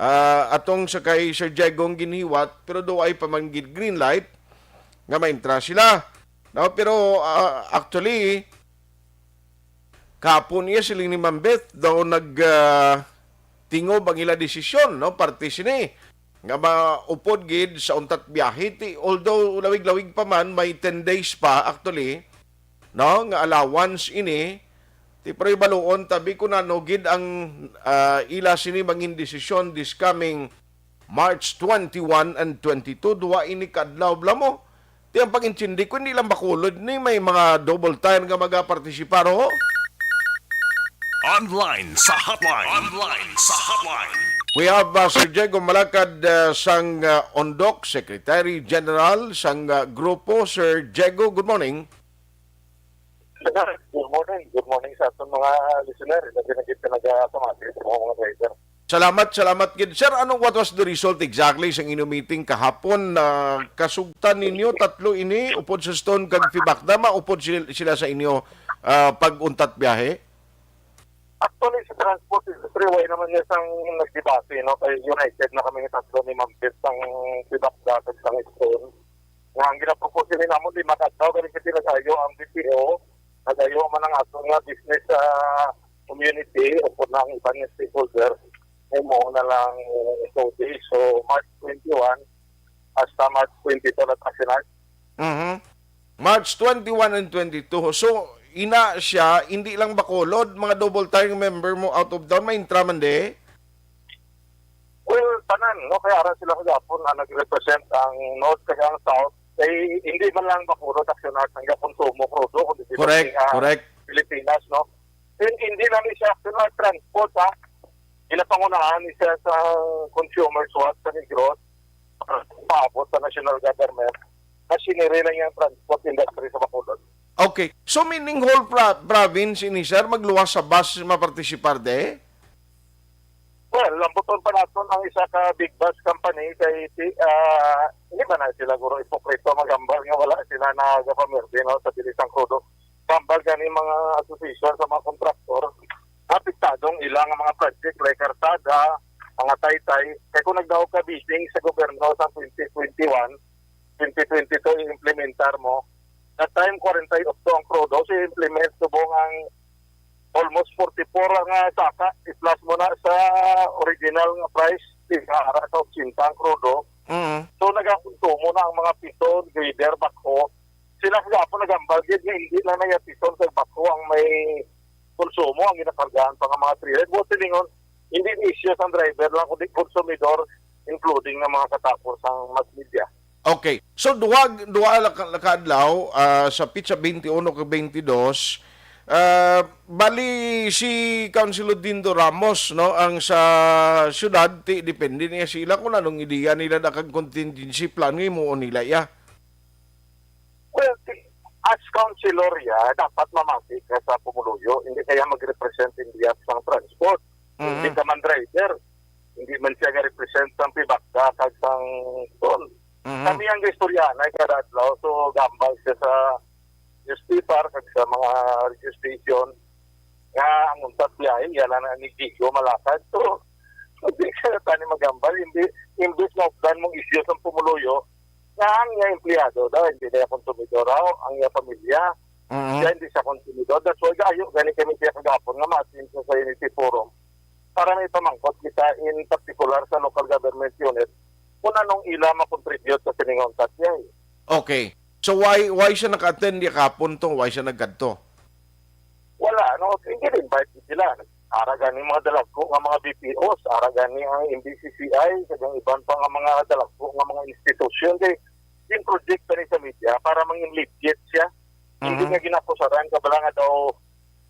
ah, atong sa kay Sir Diego ang ginhiwat, pero do ay pa man gid green light nga maintra sila. No, pero, ah, actually, kahapon iya siling ni Ma'am Beth daw nag, ah, tingob ang ila desisyon, no, parte sini nga maupod gid sa untat biyahe. Ti, although lawig-lawig pa man, may ten days pa actually, no, nga allowance ini. Ti, pero ibaluon tabi kung ano gid ang, ah, ila sini mangin desisyon this coming March twenty-one and twenty-two. Duwa ini ka adlaw, bala mo. Ti, ang pag-intindi ko, hindi lang Bacolod ni may mga double tire nga magapartisipar, ho. Online sa hotline. Online sa hotline. We have, uh, Sir Diego Malakad, uh, sang, uh, Ondok, Secretary General sang, uh, grupo. Sir Diego, good morning. Sir, good morning. Good morning sa aton mga listener. Lagi na kita nagapamati sa mga, mga driver. Salamat, salamat gid. Sir, ano, what was the result exactly sang inyo meeting kahapon? Ah, kasugtan ninyo, tatlo ini, upod sa Stone kag FIBACDA, maupod sil-, sila sa inyo, ah, pag-untat biyahe? Actually, sa transport industry, way naman niya sang nagdebate, no? Kay united na kami ni tatlo ni Ma'am Beth, sang FIBACDA kag sang Stone. Nga ang ginapropose ni namon, di makadlaw, kani kasi nagayo ang B P O, nagayo man ang ato nga business, ah, community, upod na ang iban nga stakeholder. Ay mo na lang, uh, two days. So, March twenty-one hasta March twenty-two na tayo. Mhm. March twenty-one and twenty-two. So, ina siya, hindi lang Bacolod, mga double tire member mo out of town, may intra man de? Well, tanan, no? Kaya ara sila kagapon na nag-represent ang North kag ang South. Kay hindi man lang Bacolod, Action Arts ang konsumo krudo, kundi sila Correct, ang correct. Pilipinas, no? And hindi lang siya Action Arts transport, ha? Ginapangunahan ni siya sa consumer swap sa Negros para paabot sa national government na siniri lang yung transport industry sa Bacolod. Okay. So, meaning whole pro- province ini, sir, magluwas sa bus mapartisipar de? Well, lambuton pa naton ang isa ka big bus company kay ti- ah, hindi ba na sila guro ipokrito magambal nga wala sila nagapamerde, no, sa bilis ng krudo. Gambal gani mga association sa mga kontraktor, apektadong ilang mga project like karsada, mga taytay. Kay kung nagdaog ka bidding sa gobyerno sa twenty twenty-one, twenty twenty-two i-implementar mo, that time forty-eight ang krudo, so i-implement subong ang almost forty-four nga saka, i-plus mo na sa original nga price, di ka ara sa eighty ang krudo. Mm. So, nagakonsumo na ang mga pito, grader, backhoe. Sila sa Japon nagambal gid nga hindi lang na yung pito sa backhoe ang may konsumo, ang ginakargahan pa nga mga trailer. Buot silingon, hindi ni issue sa driver lang, kundi konsumidor, including ng mga katapos ang mass media. Okay. So, duha, duha la ka, la ka adlaw, ah, sa petsa twenty-one kag twenty-two, Ah, bali si Councilor Dindo Ramos, no, ang sa syudad, ti, depende niya sila kung anong ideya nila na kag contingency plan nga himuon nila, ya. Well, ti-, as councilor, ya, dapat mamati ka sa pumuluyo, hindi kaya mag-represent in behalf sang transport. Hindi Mhm. ka man driver, hindi man siya nga represent sang pibakda kag sang toll. Mhm. Kami ang istoryahanay kada adlaw, so gambal siya sa newspaper kag sa mga radio station nga ang untat biyahe, iya lang na ni Jigo malakad. So, hindi ka tani magambal, hindi, imbis na updan mong isyu sang pumuluyo, nga ang iya empleyado daw, hindi na iya konsumidor, aw, ang iya pamilya, Mhm. siya hindi siya konsumidor. That's why gayo gani kami siya kagapon nga ma-attend sa Unity Forum para may pamangkot kita in particular sa local government unit kung anong ila makontribute sa sining untat biyahe. Okay. So why, why siya naka-attend di kapon to? Why siya nagkadto? Wala, no? Hindi invite sila. Ara gani mga dalagko nga mga B P Os, ara gani ang M B C C I, kag ang iban pa nga mga dalagko nga mga institusyon, kay yung project pa ni sa media para mangin legit siya. Hindi Mhm. nga ginakusaran ka bala nga daw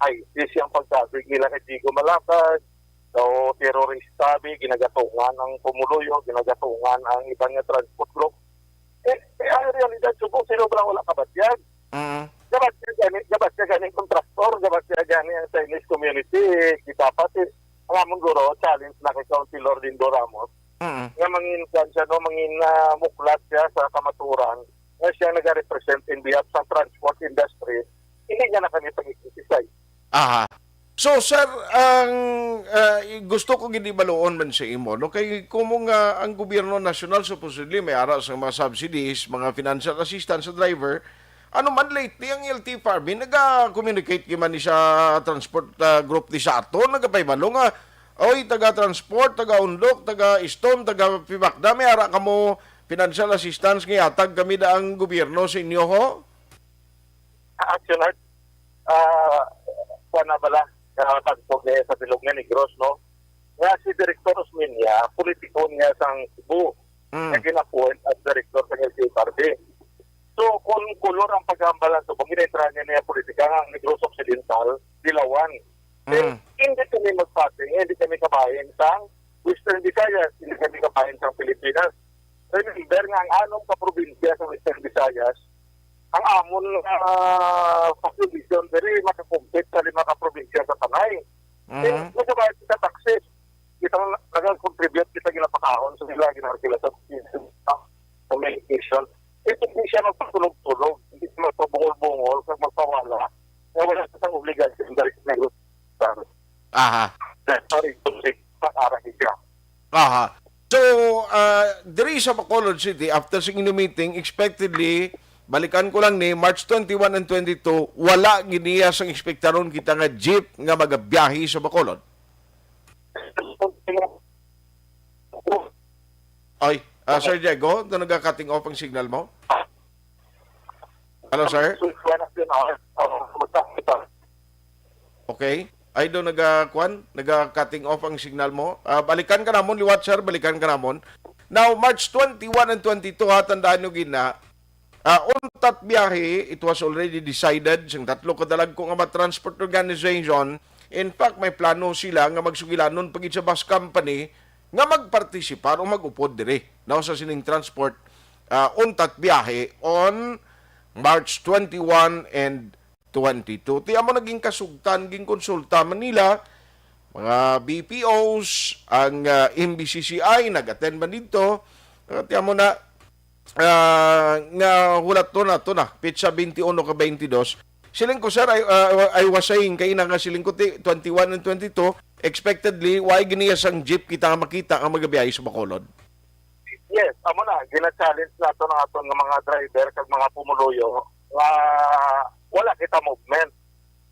ISIS ang pagkabig nila kay Jigo Malakad, daw terorista, bi, ginagatungan ang pumuluyo, ginagatungan ang iban nga transport group. Eh, eh, ang realidad, Subo, sino ba lang wala kabatyag? Mhm. Gabat siya gani, gabat siya gani kontraktor, gabat siya gani ang Chinese community, kita pa si, ang amon guro, challenge na kay Councilor Dindo Ramos, Mhm. nga mangin, kuwan siya, no, mangin, ah, muklat siya sa kamaturan, nga siya nag-represent in behalf sa transport industry, hindi niya na kami pag-criticize. Aha. So, sir, ang, ah, gusto ko gid ibaluon man sa imo, no? Kay kumo nga ang gobyerno nasyonal supposedly may ara sa mga subsidies, mga financial assistance sa driver. Ano man lately ang L T F R B, naga-communicate gid man ni sa transport, ah, group di sa ato, nagapahibalo nga, "Oy, taga transport, taga Undok, taga Iston, taga Pibakda, may ara kamo financial assistance nga ihatag kami da ang gobyerno sa inyo, ho?" Action Art, ah, kuwan na bala, ah, tagpog niya sa bilog nga Negros, no? Nga si Director Osmeña, politiko niya sang Cebu, Mm. nga gina-appoint as director sa L T F R B. So, kung kulor ang paghambalan sa Cebu, ginaentrahan niya niya politika nga ang Negros Occidental, Dilawan. Eh, Mm. hindi kami magpati, hindi kami kabahin sang Western Visayas, hindi kami kabahin sang Pilipinas. Remember nga ang anom ka probinsya sa Western Visayas, ang amon, ah, population diri makakompete sa lima ka probinsya sa Tanay. Mhm. Eh, nagabayad kita taxes. Kita nga nag-contribute kita, ginapakaon sa ila, ginarkila sa sa medication. Ito hindi siya magpatulog-tulog, hindi siya magpabungol-bungol, kag magpawala. Nga wala sa obligasyon diri sa negosyo. Aha. Sorry, sorry, para siya. Aha. So, ah, diri sa Bacolod City, after sa inyo meeting, expectedly, balikan ko lang ni, March twenty-one and twenty-two, wala gid niya sang ekspektaron kita nga jeep nga magabiyahe sa Bacolod. Ay, ah, Sir Diego, do naga-cutting off ang signal mo? Hello, sir? Okay. Ay, do naga, kwan? Naga-cutting off ang signal mo. Ah, balikan ka namon, liwat, sir. Balikan ka namon. Now, March twenty-one and twenty-two, ha, tandaan nyo gina, ah, untat biyahe, it was already decided sang tatlo ka dalagko nga mga transport organization. In fact, may plano sila nga magsugilanon pa gid sa bus company nga magpartisipar o mag-upod diri, no, sa sining transport, ah, untat biyahe on March twenty-one and twenty-two. Ti amo naging kasugtan, ginkonsulta man nila mga B P Os, ang, ah, M B C C I, nag-attend man dito. Ah, ti amo na, ah, nga hulat to na, to na, petsa twenty-one ka twenty-two. Siling ko, sir, I, ah, I was saying, kay ina nga siling ko, ti, twenty-one and twenty-two, expectedly, wa gid niya sang jeep kita nga makita ang magabiyahe sa Bacolod. Yes, amo na, gina-challenge nato ng aton nga mga driver kag mga pumuluyo nga wala kita movement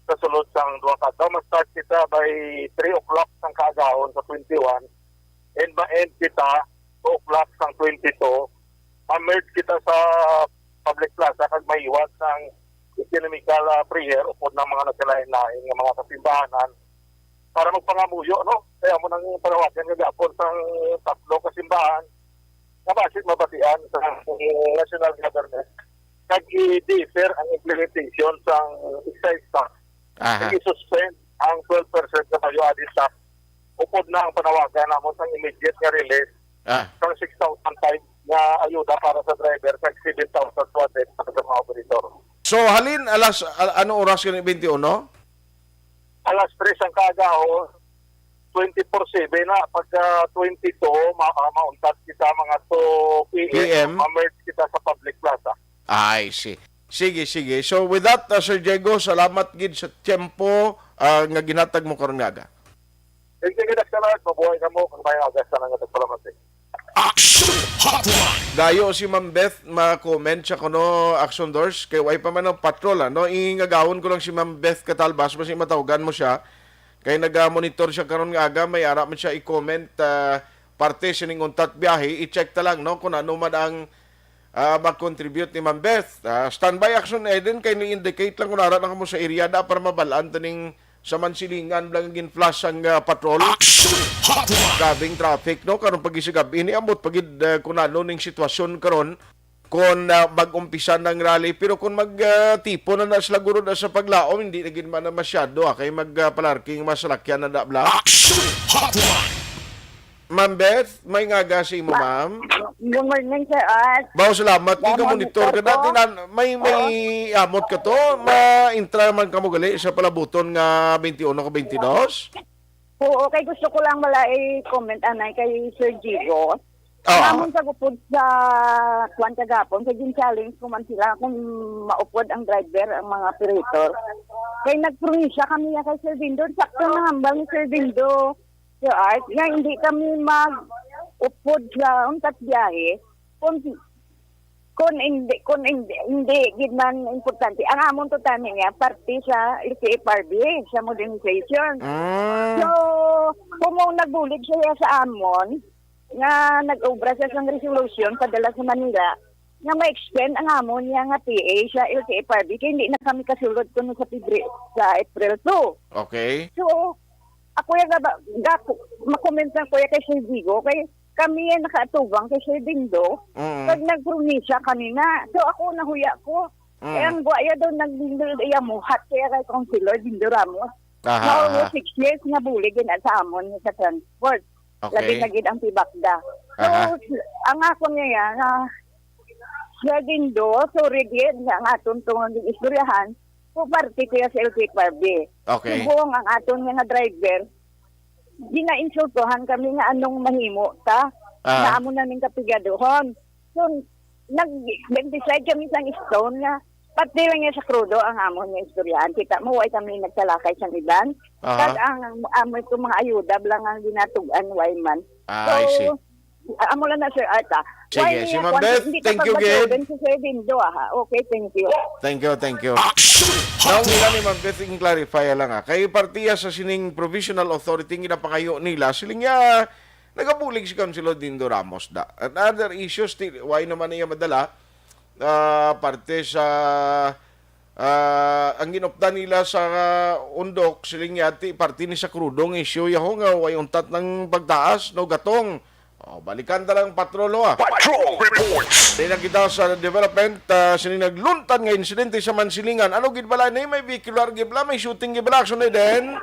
sa sulod sang duha ka adlaw. Mag-start kita by three o'clock sang kaagahon sa twenty-one, and ma-end kita two o'clock sang twenty-two. Ma-merge kita sa public plaza kag mahiwat sang economical, ah, prayer upod ng mga nagkalain-lain nga mga kasimbahanan para magpangamuyo, no? Kaya mo nang panawagan nga gapon sang tatlo ka simbahan nga basin mabatian sa national government kag i-defer ang implementation sang excise tax Aha. Nag-suspend ang twelve percent nga value-added tax. Upod na ang panawagan namon sang immediate nga release Ah. sang six thousand five nga ayuda para sa driver kag seven thousand two hundred para sa mga operator. So, halin alas, al-, ano oras gani, twenty-one? Alas tres ang kaagahon, twenty-four seven na, pagka twenty-two, ma-, ah, mauntat kita mga two P M, P M? ma-merge kita sa public plaza. I see. Sige, sige. So, with that, uh, Sir Diego, salamat gid sa tiyempo, uh, nga ginhatag mo karon nga aga. Thank you, Mister Lord. Mabuhay kamo. Kung may aga sa nga nagpalamat, eh. Action Hotline! Dayo si Ma'am Beth ma-comment siya kuno, Action Doors, kay way pa man ang patrol, ano? Ingagawon ko lang si Ma'am Beth Catalbas, basi matawgan mo siya. Kay naga-monitor siya karon nga aga, may ara man siya i-comment, ah, parte sining untat biyahe, i-check ta lang, no, kung ano man ang, ah, mag-contribute ni Ma'am Beth. Ah, standby, Action Eden, kay ni-indicate lang kung ara na kamo sa area da para mabalaan taning sa Mansilingan lang gin-flash ang, ah, patrol. Action Hotline! Grabing traffic, no, karon pag-isugab. Iniabot pa gid, ah, kung ano ning sitwasyon karon, kung, ah, mag-umpisa ng rally. Pero kung mag, ah, tipo na na sila guro na sa paglaom, hindi na gid man na masyado, ah, kay mag, ah, palarking mga salakyan na da, bla. Action Hotline! Ma'am Beth, may ngaga sa imo, Ma-, ma'am. Good morning, Sir Art. Bao, salamat kay Salamat, monitor ka Sir, natin. po. An-, may, may Oo. amot ka to? Ma-intra man ka mo gali sa palabuton nga twenty-one ka twenty-two? Oo, kay gusto ko lang wala i-comment anay kay Sir Jigo. Oo. Ang amon sa gupod sa kwan kagapon, kay gin-challenge ko man sila kung maupod ang driver, ang mga operator. Kay nagpromisya kami ya kay Sir Dindo. Sakto na hambal ni Sir Dindo, Sir Art, nga hindi kami mag-upod sa untat biyahe kung, kung hindi, kung hindi, hindi gid man importante. Ang amon to tani niya, parte sa L T F R B, sa modernization. Mm. So, kung mo nagbulig siya sa amon, nga nag-obra siya sang resolution padala sa Manila, nga ma-extend ang amon niya nga P A sa L T F R B, kay hindi na kami kasulod kuno sa Febri-, sa April two. Okay. So, ako ya nga ba, ga-, ma-comment lang ko ya kay Sir Digo, kay kami ya nakaatubang kay Sir Dindo, Mm. kag nagpromisya kami na. So, ako nahuya ko. Mm. Kay ang guwa ya daw nagdindol iya muhat kaya kay Councilor Dindo Ramos. Aha, Mao nga aha. six years nga bulig gid sa amon sa transport. Okay. Labi na gid ang Pibakda. So, Aha. ang ako niya ya, nga Sir Dindo, sorry gid, nga ang aton to nga istoryahan, po parte ko ya sa L T F R B. Okay. Subong ang aton nga driver, ginainsultuhan kami nga anong mahimo ta, Ah. nga amo na ning kapigaduhon. So, nag-, nag-decide kami sang stone nga pati lang niya sa krudo ang amon nga istoryahan. Kita mo, way kami nagsalakay sang iban. Aha. Kag ang amo itong mga ayuda lang ang ginatug-an, way man. Ah, I see. So, amo lang na, Sir Art, ah. Sige, Way si niya, Ma'am kwan, Beth, hindi ka thank you, gid. pagmatugan si Sir Dindo, ah. Okay, thank you. Thank you, thank you. Action! Naong nila ni Ma'am Beth, in clarify lang, ah. Kay partiya sa sining provisional authority nga ginapangayo nila, siling niya, nagabulig si Councilor Dindo Ramos da. And other issues, ti-, why naman niya madala? Ah, parte sa, ah, ang ginupdan nila sa, ah, undok, siling niya, ti-, parte ni sa krudong issue, yaho nga, way untat ng pagtaas, no, gatong. Oh, balikan ta lang, patrol, ho, ah. Patrol reports. Di na kita sa development, ah, sini nagluntad nga insidente sa Mansilingan. Ano gid bala ni? May vehicular gid bala? May shooting gid bala? Action na din.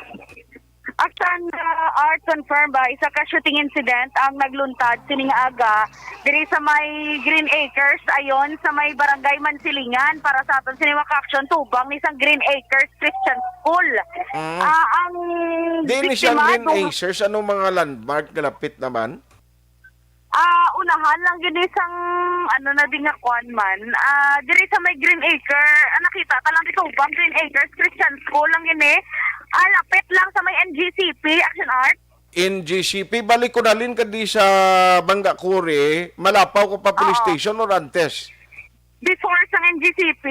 Action, ah, Art, confirm ba? Isa ka shooting incident ang nagluntad sining aga diri sa may Green Acres, ayon sa may barangay Mansilingan. Para sa aton sini mga ka-action, tubang ni sang Green Acres Christian School. Mm. Ah, ang Di ni siyang biktima, Green dung- Acres, anong mga landmark nga lapit naman? Ah, unahan lang gid ni sang, ano na din nga kwan man. Ah, diri sa may Green Acre, ah, nakita ta lang dito, bang Green Acres Christian School lang gini. Ah, lapit lang sa may N G C P, Action Art. N G C P, balik ko dalin ka di sa Bangga Kuri, malapaw ko pa police Oo. station or antes? Before sang N G C P.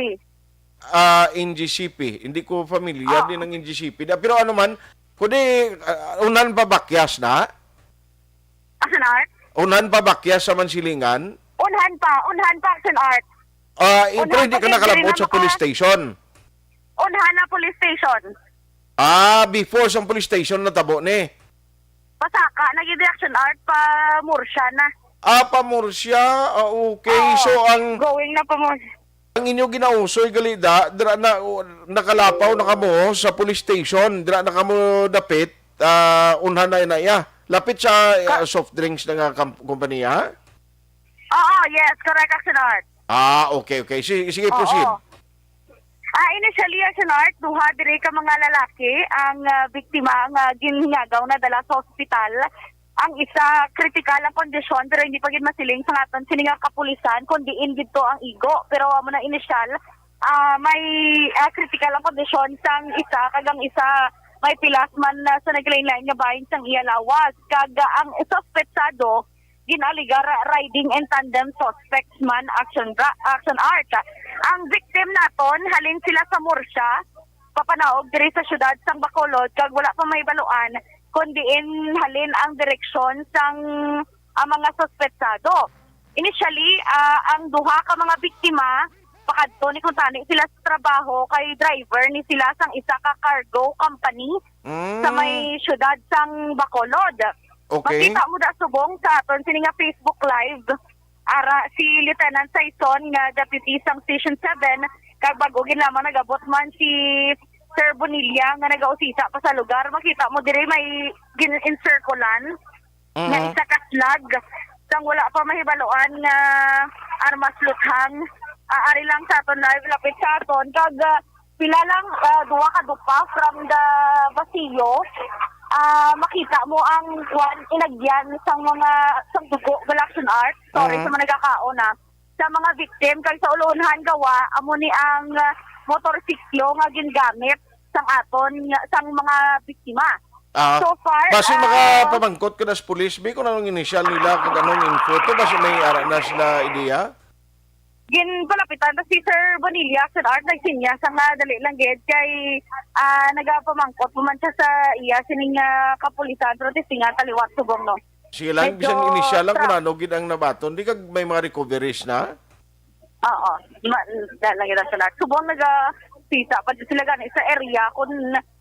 Ah, N G C P. Hindi ko familiar Ah. din ng N G C P. Da-, pero ano man, kundi, ah, unan pa bakyas na? Action Art? Unan pa bakyas sa Mansilingan? Unhan pa, unhan pa, Action Art. Ah, eh, Unhan pero hindi pa ka din, nakalabot diri sa na police maka- station? Unhan na police station. Ah, before sa police station natabo ni? Pasaka, nag-, Action Art, pa Murcia na. Ah, pa Murcia? Ah, okay. Oo, So, ang going na pa Murcia. Ang inyo ginausoy gali da, dira na, nakalapaw na kamo sa police station, dira na kamo dapit, ah, unhan na na iya. Lapit sa, ah, Ka- soft drinks na nga kam-, kompanya? Oo, yes, correct, Action Art. Ah, okay, okay. Si-, sige, Oo. proceed. Ah, initially, Action Art, duha diri ka mga lalaki ang, ah, biktima nga ginhingagaw na dala sa ospital. Ang isa, kritikal ang kondisyon, pero hindi pa gid masiling sa aton sini nga kapulisan kung diin gid to ang igo. Pero amo na initial, ah, may, ah, kritikal ang kondisyon sang isa, kag ang isa may pilas man na sa naglain-lain nga bahin sang iya lawas. Kag, ah, ang suspetsado, gin-alegar riding in tandem suspects man, Action Ra-, Action Art. Ang victim naton, halin sila sa Murcia, papanaog diri sa siyudad sang Bacolod, kag wala pa mahibaluan kon diin halin ang direksyon sang, ah, mga suspetsado. Initially, ah, ang duha ka mga biktima, pakadto ni kuntani sila sa trabaho kay driver ni sila sang isa ka cargo company Mm. sa may siyudad sang Bacolod. Okay. Makita mo da subong sa aton sini nga Facebook Live. Ara si Lieutenant Saison nga deputy sang Station seven, kag bag-o gid lamang nag-abot man si Sir Bonilla nga nagausisa pa sa lugar. Makita mo diri may gin-encirculan nga Mm. isa ka slag sang wala pa mahibaluan nga armas luthang. Ah, ari lang sa aton live, lapit sa aton. Kag, ah, pila lang, ah, duha ka dupa from the Basillo. Ah, makita mo ang kwan, inagyan sang mga, sang dugo, Galaxian Art. Sorry Mm. sa mga nagakaon, ah. Sa mga victim, kag sa ulunhan gawa, amo ni ang, ah, motorsiklo nga gingamit sang aton, nga, sang mga biktima. Ah, So far, basi ah, makapamangkot ka na sa pulis, bi, kung anong initial nila, kung anong info to, basi may ara na sila ideya? Ginpalapitan ta si Sir Bonilla, Sir Art, nagsinya sa nga dali lang gid kay, ah, nagapamangkot pa man siya sa iya sining, ah, kapulisan, pero testingan ta liwat subong, no? Sige lang, Medyo bisan initial lang kung tra- ano gid ang nabaton, di kag may mga recoveries na? Oo, ma-, da-, lagi lang sila. Subong naga-, sita pa sila gani sa area kung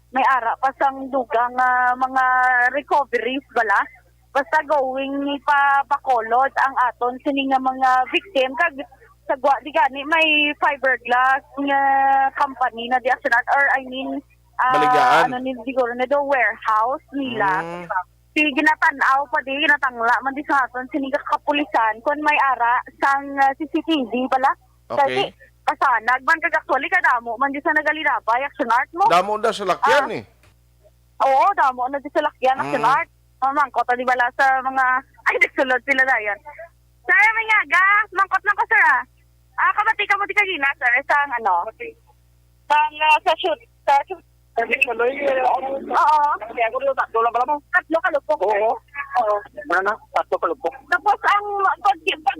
may ara pa sang dugang, ah, mga recoveries bala. Basta going pa Bacolod ang aton sini nga mga victim, kag sa gwa di gani may fiberglass nga company na di aksyonan, or I mean, ah, Baligyan. ano ni siguro na do warehouse nila. Mm. Si ginatan-aw pa di, ginatangla man di sa aton sini nga kapulisan kung may ara sang, ah, C C T V bala. Okay. Kasi kasanag man kag actually kadamo man di sa nagalilabay, Action Art mo. Damo na sa lakyan Ah. eh. Oo, damo na di sa lakyan, Action Mm. Art. Mamangkot di bala sa mga, ay, nagsulod sila dayon. Sir, may aga, mangkot lang ko, sir, ah. Ah, kabati ka mo di kagina, sir, sa ano? Sang, ah, sa shoot, sa shoot. Sabi ko, Loy, eh, Oo. Kaya ako dito, tatlo lang pala mo. Tatlo ka lupok. Oo. Oo. Ano na? Tatlo ka lupok. Tapos ang pag, pag, pag,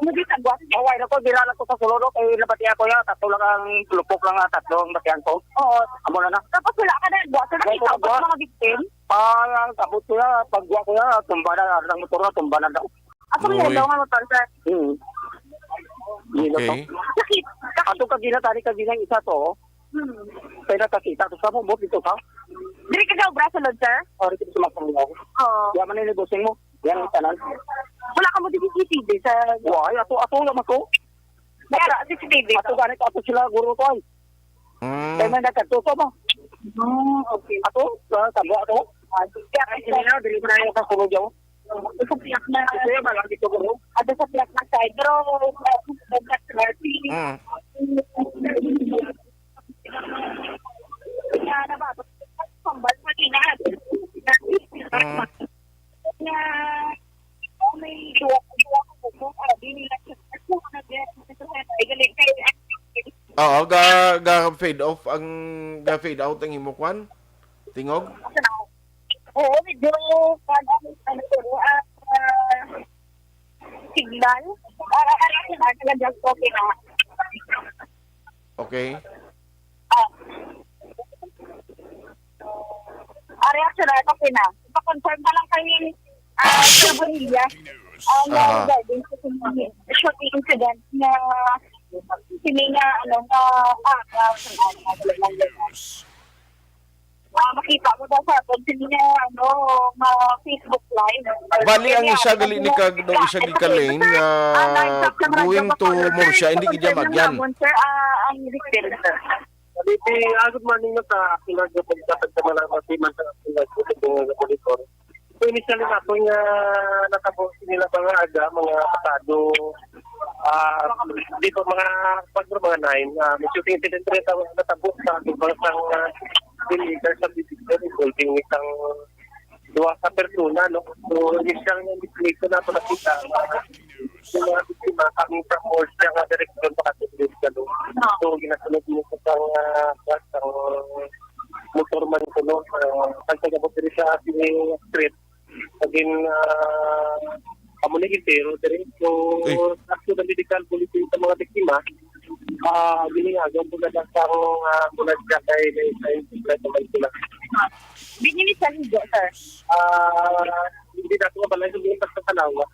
mo di sa buwan. Oh, wala ko, dira lang ko sa sulod, oh, kay nabatian ko yan, tatlo lang ang lupok lang, ah, tatlo ang batian ko. Oo. Amo na na. Tapos wala ka na nagbuhat sa Wala ko nakita ko nagbuhat. Mga victim? Ah, ang tapos ko yan, pagbuhat ko yan, tumba na, ang motor na, tumba na daw. Ako may Uy. Hello nga motor, sir. Hmm. Yelo to. Okay. Sakit. Ato kagina, tani kagina, isa to, oh. Hmm. Kaya nakakita to sa mo, mo, dito ka? Diri ka sa obra, sulod, sir? Oh, dito sa Mapanglaw. Oo. Yaman na yung bossing mo. Yan ang tanan. Wala ka mo di C C T V sa Wala, ato, ato, yaman ko. Wala, C C T V. Ato, ganit, ato sila, guro ko, ay. Mm. Kaya may nagkatuto mo. Hmm, okay. Ato, sa, sa buwa to. Ah, sige, ay, sige na, dili ko na yung kasunod yun. Sa piyak na. Ito yung mga dito, guro. Ato sa piyak na side, pero, uh, Mm. Na nababot. Kambal pa din na. Mm. Na, may duwa, duwa ko po, ah, di nila, ay, galing kayo. Oo, ga, ga fade off ang, ga fade out ang imo kwan? Tingog? Oo, medyo, ano, ano, ano, ah, ah, signal. Ah, ah, ah, signal, talagang okay na. Okay. Ah. Ah, reaction na, okay na. Pa-confirm na lang kay, ah, Sir Bonilla. Ang Aha. Regarding sa shooting incident na sini nga, ano, na, ah, ah, ah, ah, ah, ah, ah, Kita mo daw sa aton, sini nga, ano, ma-, Facebook Live. Bali, ang isa gali ni kag, no, isa gi ka lane nga going to Murcia, hindi gid siya magyan. Sir, ah, ang repair, sir. Bali, ah, good morning, no, sa aking nagpapagkatag sa mga masiman sa aking nagpapagkatag. So, initially nato nga natabo sila mga aga, mga pasado, ah, di pa mga, pag mga nine, ah, may shooting incident rin ang natabo sa lubang sang, ah, Bill Acres subdivision, involving isang duha ka persona, no? So, initial nga investigation nato nakita, ah, yung mga biktima coming from Murcia nga direksyon pa kasi sa, no? So, ginasunod mo sa sang, ah, sang motor man ko, no? Ah, pagkagabot diri sa ating street, naging, ah, amo ni gintero diri. So, Uy. After the medical bulletin sa mga biktima, ah, giningagan po na lang sa akong, ah, ambulansya kay may sa implement naman sila. Di niyo ni siya higo, sir? Ah, hindi na ako mabalay kung yung pagkakalawa.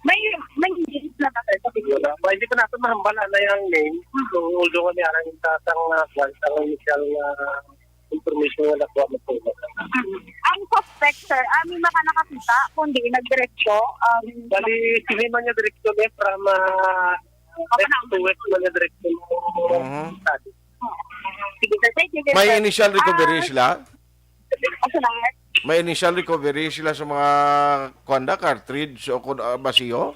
May, may injuries na ba, sir, sa video? Wala. Wala, hindi ko na ito mahambal na yung name. So, although nga may arang yung tatang, ah, kwan, ang initial, ah, information nga nakuha mo po. Ang suspect, sir, ah, may mga nakakita, kundi nagdiretso, um, Bali, sini man niya direksyon eh, from, ah, west to west man niya direksyon. Mhm. Sige, sir. Thank you, sir. May initial recovery Ah, sila? Asa na, sir? May initial recovery sila sa mga, kuwan da, cartridge o kun-, ah, basiyo?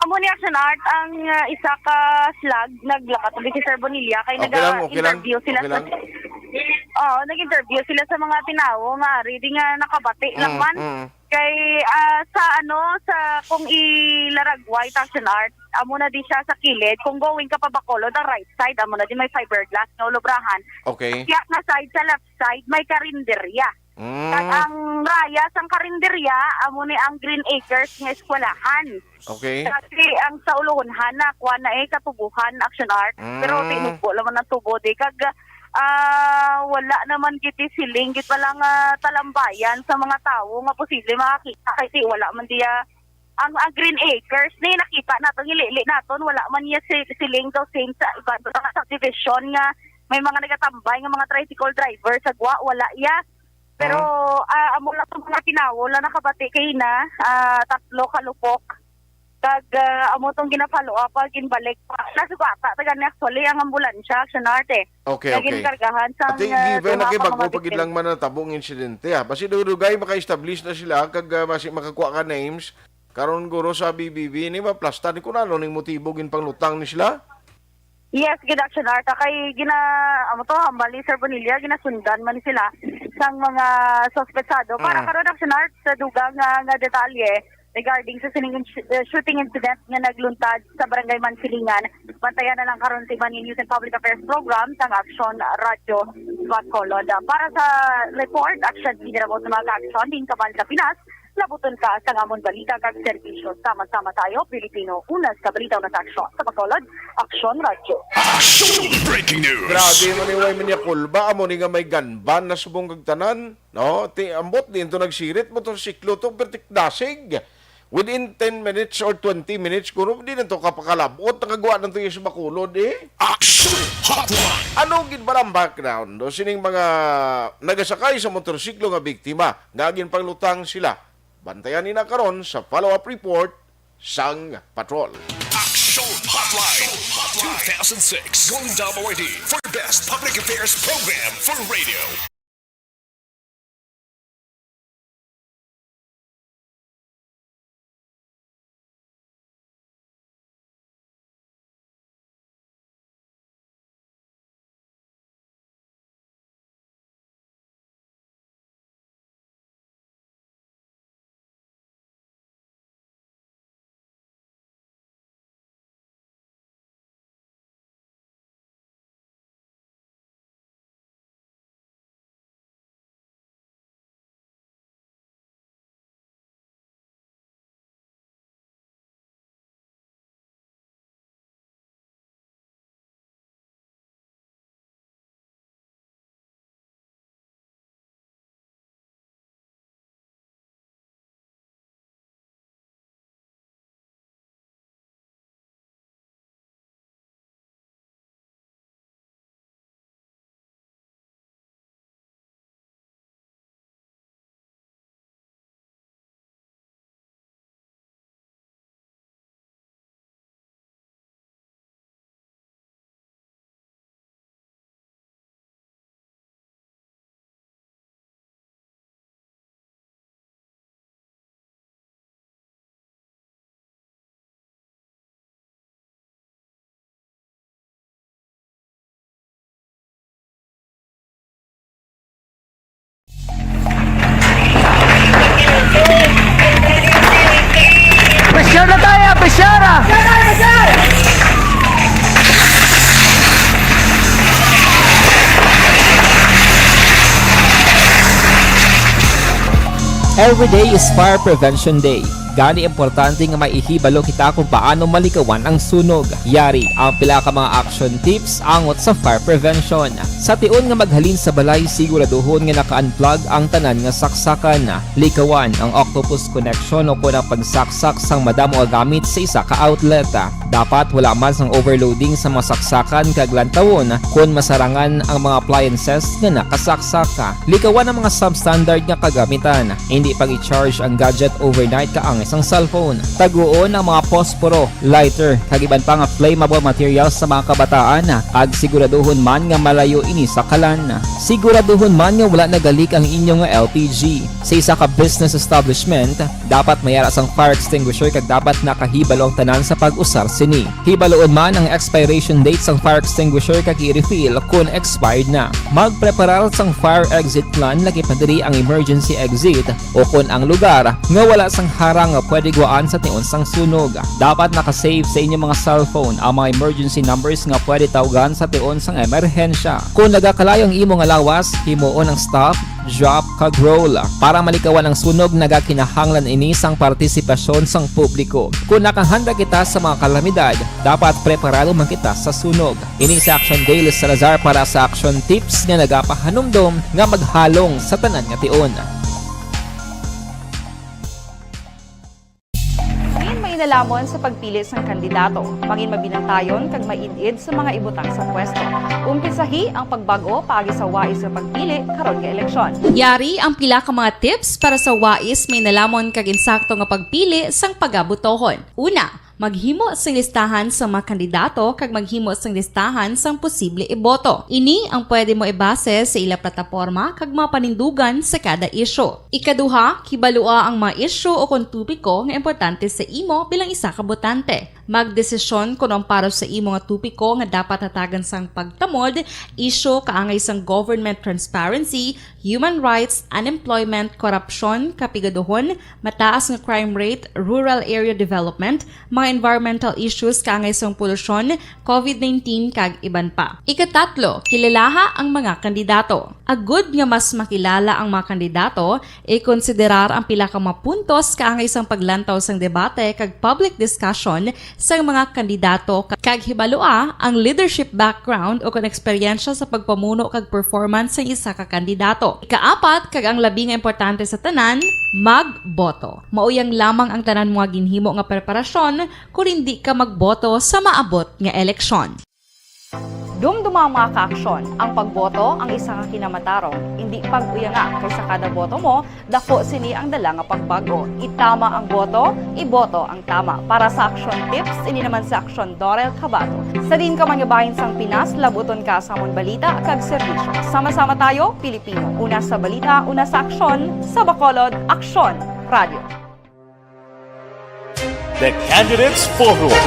Amo ni Action Art ang, ah, isa ka slug naglakat uli si Sir Bonilla kay Okay lang, okay lang, nag-interview sila okay sa lang. Oo, nag-interview sila sa mga tinawo nga ari di nga nakabati lang Mm, man. mm. Kay, ah, sa ano, sa kung ilaragway ta Action Art, amo na di siya sa kilid. Kung going ka pa Bacolod, ang right side, amo na di may fiberglass nga ulobrahan. Okay. Kaya na side sa left side, may karinderya. Mm. Kag ang raya sang karinderya, amo ni ang Green Acres nga eskwelahan. Okay. Kasi ang sa Ulohonhan na, kuha na eh, katubuhan, Action Art. Pero Mm. tinubo naman ang tubo, di. Kag, ah, wala naman giti siling, git wala nga talambayan sa mga tawo nga posible makakita. Kasi wala man diya ang, ang Green Acres, ni nakita naton, gilili naton, wala man niya si, siling daw same sa iban sa mga subdivision nga may mga nagatambay nga mga tricycle driver sa gwa, wala iya. Pero, Hmm. ah, amo lang tong mga tinawo lang nakabati kay na, ah, tatlo ka lupok. Kag, ah, amo tong gina-follow up, ah, ginbalik pa. Nasugata, taga ni actually ang ambulansya, Action Art, eh. Okay, Nga okay. ginkargahan sang, Ate, ah, given duha na kay ka bago mga pa gid biktima. lang man natabo ang insidente, ah. Basi dugay maka-establish na sila, kag, ah, basi makakuha ka names. Karon guro sa B B B, ni maplasta ni kun ano ning motibo ginpanglutang ni sila? Yes, gid Action Art. Kay gina-, amo to, hambal ni Sir Bonilla, ginasundan man sila sang mga suspetsado. Para Mm. karon, Action Art, sa dugang nga, nga detalye regarding sa sining ins-, eh, shooting incident nga nagluntad sa Barangay Mansilingan, bantayan na lang karon sa Ibangi News and Public Affairs Program sang Action Radio Bacolod. Para sa report, Action General sa mga ka-action din Kaban sa Pinas, labuton ka sa amon balita kag serbisyo. Sama-sama tayo, Pilipino, una sa balita, una sa aksyon. Sa Bacolod, Aksyon Radyo. Action! Breaking news! Grabe man ni way man niya kulba, amo ni nga may ganban na subong kag tanan, no? Ti, ambot din to nagsirit, motorsiklo to, pertik dasig. Within ten minutes or twenty minutes, kuno di na to kapakalabot, nakagawa na to yung sa Bacolod, eh. Action Hotline! Ano gid ba ang background, no? Sining mga nagasakay sa motorsiklo nga biktima, nga ginpanglutang sila? Bantayan nina karon sa follow-up report sang patrol. Action Hotline two thousand six Golden Dome Awardee for Best Public Affairs Program for Radio. Every day is Fire Prevention Day. Gani, importante nga maihibalo kita kung paano malikawan ang sunog. Yari ang pila ka mga action tips angot sa fire prevention. Sa tion nga maghalin sa balay, siguraduhon nga naka-unplug ang tanan nga saksakan. Likawan ang octopus connection o kon ang pagsaksak sang madamo nga gamit sa isa ka outlet. Dapat wala man sang overloading sa mga saksakan kag lantawon kon masarangan ang mga appliances nga nakasaksak. Likawan ang mga substandard nga kagamitan. Hindi pag-i-charge ang gadget overnight kaangay sang cellphone. Taguon ang mga posporo, lighter, kag iban pa nga flammable materials sa mga kabataan, kag siguraduhon man nga malayo ini sa kalan. Siguraduhon man nga wala nagalik ang inyo nga L P G. Sa isa ka business establishment, dapat may ara sang fire extinguisher kag dapat nakahibalo ang tanan sa pag-usar sini. Hibaloon man ang expiration date sang fire extinguisher kag i-refill kon expired na. Magpreparar sang fire exit plan, lakip na diri ang emergency exit, o kon ang lugar nga wala sang harang nga pwede guwaan sa tion sang sunog. Dapat naka-save sa inyong mga cellphone ang mga emergency numbers nga pwede tawgan sa tion sang emerhensya. Kon nagakalayo ang imo nga lawas, himuon ang stop, drop, kag roll. Para malikawan ang sunog, nagakinahanglan ini sang partisipasyon sang publiko. Kon nakahanda kita sa mga kalamidad, dapat preparado man kita sa sunog. Ini si Action Dale Salazar para sa Action Tips nga nagapahanumdom nga maghalong sa tanan nga tion. Mangin mainalamon sa pagpili sang kandidato. Mangin mabinantayon kag maid-id sa mga ibutang sa pwesto. Umpisahi ang pagbag-o paagi sa wais nga pagpili karon nga eleksyon. Yari ang pila ka mga tips para sa wais, mainalamon kag insakto nga pagpili sang pagabotohon. Una, maghimo sing listahan sa mga kandidato kag maghimo sing listahan sang posible iboto. Ini ang pwede mo ibase sa ila plataporma kag mga panindugan sa kada isyu. Ikaduha, kibalua ang mga isyu o kon topiko nga importante sa imo bilang isa ka botante. Magdesisyon kon ang para sa imo nga topiko nga dapat hatagan sang pagtamod, isyu kaangay sang government transparency, human rights, unemployment, korupsyon, kapigaduhon, mataas nga crime rate, rural area development, mga environmental issues kaangay sang polusyon, covid nineteen, kag iban pa. Ikatatlo, kilalaha ang mga kandidato. Agud nga mas makilala ang mga kandidato, ikonsiderar ang pila ka mga puntos kaangay sang paglantaw sang debate kag public discussion sang mga kandidato, kag hibalua ang leadership background o kon eksperyensya sa pagpamuno kag performance sang isa ka kandidato. Ikaapat, kag ang labi nga importante sa tanan, magboto. Mauyang lamang ang tanan mo nga ginhimo nga preparasyon kon indi ka magboto sa maabot nga eleksyon. Dumduma ang mga kaaksyon. Ang pagboto ang isa ka kinamatarong. Indi pag-uyanga, kay sa kada boto mo, dako sini ang dala nga pagbag-o. Itama ang boto, iboto ang tama. Para sa Action Tips, ini naman si Action Dorel Cabato. Sa diin ka man nga bahin sang Pinas, labuton ka sa amon balita kag serbisyo. Sama-sama tayo, Pilipino. Una sa balita, una sa aksyon, sa Bacolod, Aksyon Radio. The Candidates Forum.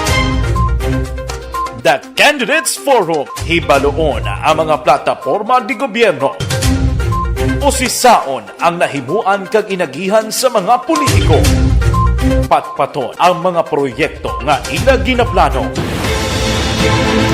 The Candidates Forum, hibaluon ang mga plataporma de gobyerno. Usisaon ang nahimuan kag inagihan sa mga politiko. Patpaton ang mga proyekto nga ila ginaplano.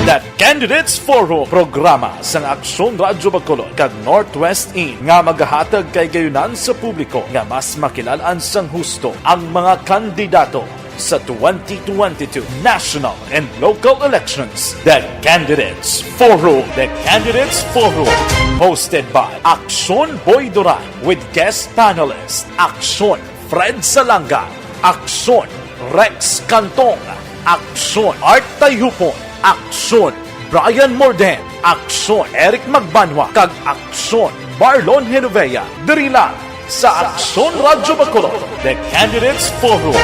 The Candidates Forum, programa sang Aksyon Radyo Bacolod kag Northwest In nga magahatag kahigayonan sa publiko nga mas makilal-an sang husto ang mga kandidato sa twenty twenty-two national and local elections. The Candidates Forum. The Candidates Forum, hosted by Aksyon Boy Duran with guest panelist Aksyon Fred Salanga, Aksyon Rex Cantong, Aksyon Art Tayupon, Aksyon Brian Morden, Aksyon Eric Magbanwa, kag Aksyon Marlon Genovea, diri lang sa Aksyon Radyo Bacolod, The Candidates Forum.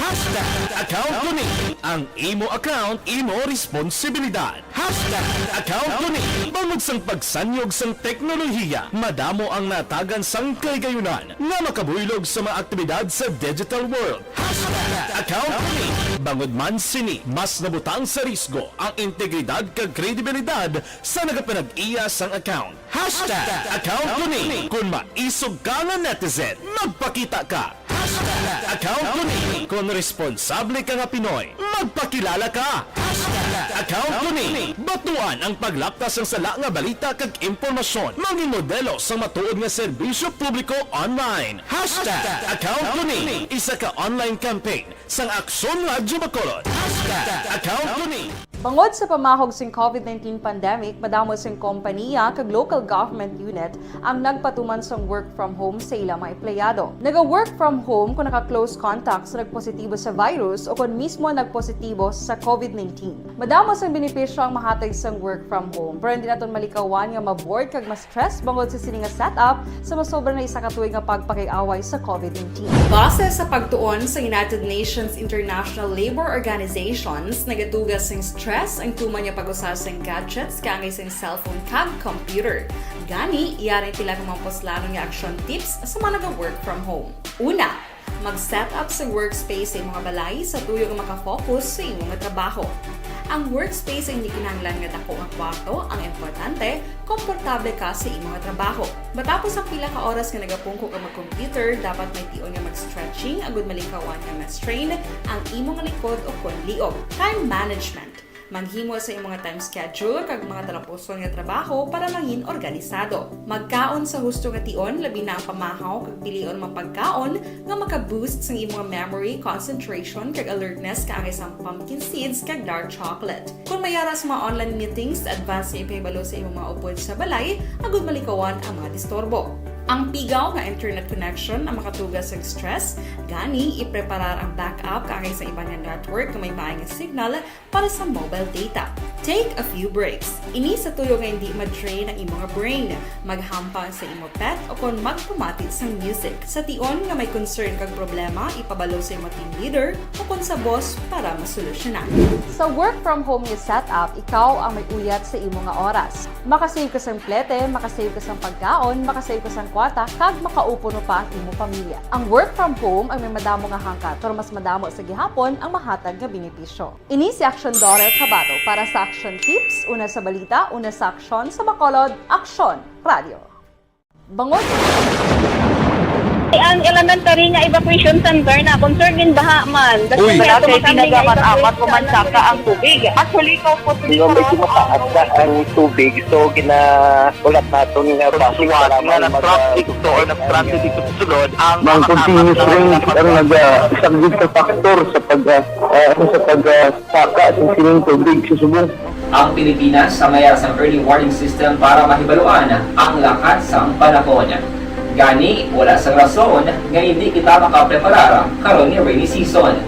Hashtag account ko ni. Ang imo account, imo responsibilidad. Hashtag account ko ni. Bangod sang pagsanyog sang teknolohiya, madamo ang natagan sang kahigayonan nga makabuylog sa mga aktibidad sa digital world. Hashtag account ko ni. Bangod man sini, mas nabutang sa risgo ang integridad kag kredibilidad sa nagapanag-iya sang account. Hashtag account ko ni. Kon maisog ka nga netizen, magpakita ka. Hashtag account ko ni. Kon responsable ka nga Pinoy, magpakilala ka. Hashtag Account ko ni. Batuan ang paglapta sang sala nga balita kag impormasyon. Mangin modelo sang matuod nga serbisyo publiko online. Hashtag Account ko ni. Isa ka online campaign sang Aksyon Radyo Bacolod. Hashtag Account ko ni. Bangod sa pamahog sing COVID nineteen pandemic, madamo sing kompaniya kag local government unit ang nagpatuman sang work from home sa ila mga empleyado. Naga-work from home kung naka-close contact sa nagpositibo sa virus o kon mismo nagpositibo sa COVID nineteen. Madamo sang benepisyo ang mahatag sang work from home, pero hindi naton malikawan nga ma-bored kag ma-stress bangod sa sini nga setup sa masobra na isa ka tuig nga pagpakig-away sa COVID nineteen. Base sa pagtuon sa United Nations International Labor Organizations, nagatuga sing stress ang tuman nga pag-usa sing gadgets kaangay sing cellphone kag computer. Gani, yari ang pila ka mga puslanon nga action tips sa mga naga-work from home. Una, mag-set up sa workspace sa imong balay sa tuyo nga makafocus sa imo nga trabaho. Ang workspace ay hindi kinahanglan nga dako nga kwarto ang importante, komportable ka sa imo nga trabaho. Matapos ang pila ka oras nga nagapungko ka mag-computer, dapat may tion nga mag-stretching agud malikawan nga ma-strain ang imo nga likod o kon liog. Time management. Maghimo sa imong time schedule kag mga talapuson nga trabaho para mangin organisado. Magkaon sa husto nga tion, labi na ang pamahaw kag pilion mga pagkaon nga maka-boost sang imong memory, concentration, kag alertness kaangay sang pumpkin seeds kag dark chocolate. Kung may ara sa mga online meetings, advance nga ipahibalo sa imong mga upod sa balay agud malikawan ang mga disturbo. Ang pigaw nga internet connection ang makatuga sang stress, gani ipreparar ang backup kaangay sa iban nga network nga may maay nga signal para sa mobile data. Take a few breaks. Ini sa tuyo nga hindi ma-drain ang imong brain. Maghampang sa imo pet o kon magpamati sang music. Sa tion nga may concern kag problema, ipabalo sa imo team leader o kon sa boss para masolusyonan. Sa work from home nga setup, ikaw ang may uyat sa imo nga oras. Makasave ka sang plete, makasave ka sang pagkaon, makasave ka sang kwarta, kag makaupod pa ang imo pamilya. Ang work from home ang may madamo nga hangkat, pero mas madamo sa gihapon ang mahatag nga benepisyo. Ini si Aksyon Dorel Cabato para sa Aksyon Tips, una sa balita, una sa aksyon, sa Bacolod, Aksyon Radio. Bangod. Ang elementary nga evacuation center na concerned in baha man. Uy. Wala kay tinaga man amat ko man saka ang tubig. Actually, ikaw po, Di ba, medyo mataas na ang tubig, so gina-, ulat naton nga base nga para may mag-, nag-transit to or nag-transit dito sa sulod, ang Mang continuous rain ang naga-, isa gid ka factor sa pag, ah, ah, ano, sa pag, ah, saka sa sining tubig sa subong. Ang Pilipinas sa mayara sang early warning system para mahibaluan ang lakat sang panahon. Gani, wala sang rason nga hindi kita makapreparar karon nga rainy season.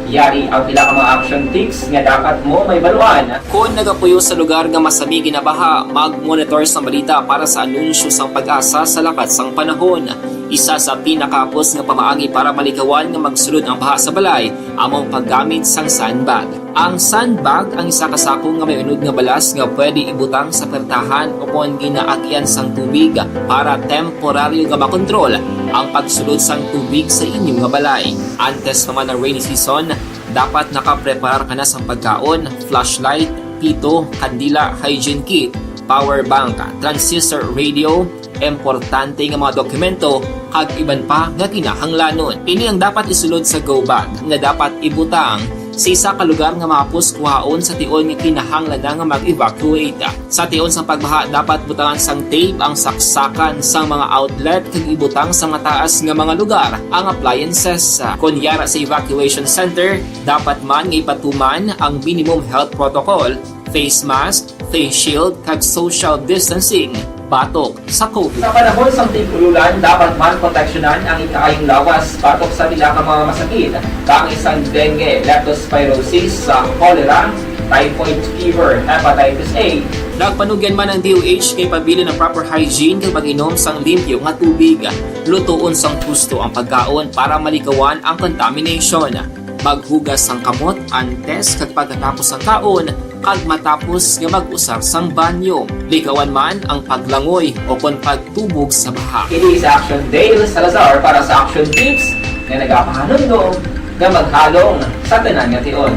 Yari ang pila ka mga action tips nga dapat mo mahibaluan. Kon nagapuyo sa lugar nga masami ginabaha, mag-monitor sang balita para sa anunsyo sang PAGASA sa lakat sang panahon. Isa sa pinakahapos nga pamaagi para malikawan nga magsulod ang baha sa balay amo ang paggamit sang sandbag. Ang sandbag ang isa ka sako nga may unod nga balas nga pwede ibutang sa pertahan o kon ginaagian sang tubig para temporaryo nga makontrol ang pagsulod sang tubig sa inyo nga balay. Antes pa man ang rainy season, dapat nakapreparar ka na sang pagkaon, flashlight, pito, kandila, hygiene kit, power bank, transistor radio, importante nga mga dokumento, kag iban pa nga kinahanglanon. Ini ang dapat isulod sa go bag nga dapat ibutang sa isa ka lugar nga mahapos kuhaon sa tion nga kinahanglan na nga mag-evacuate. Sa tion sang pagbaha, dapat butangan sang tape ang saksakan sang mga outlet kag ibutang sa mataas nga mga lugar ang appliances. Kon yara sa evacuation center, dapat man nga ipatuman ang minimum health protocol, face mask, face shield, kag social distancing batok sa COVID. Sa panahon sang tig-ululan, dapat man proteksyonan ang ikaayong lawas batok sa pila ka mga masakit, kaangay sang dengue, leptospirosis, sa cholera, typhoid fever, hepatitis A. Nagpanugyan man ang D O H nga ipabilin ang proper hygiene kag mag-inom sang limpyo nga tubig. Lutoon sang husto ang pagkaon para malikawan ang contamination. Maghugas sang kamot antes kag pagkatapos sang kaon, kag matapos nga mag-usar sang banyo. Likawan man ang paglangoy o kon pagtubog sa baha. Ini si Action Dale Salazar para sa Action Tips nga nagapahanumdom nga maghalong sa tanan nga tion.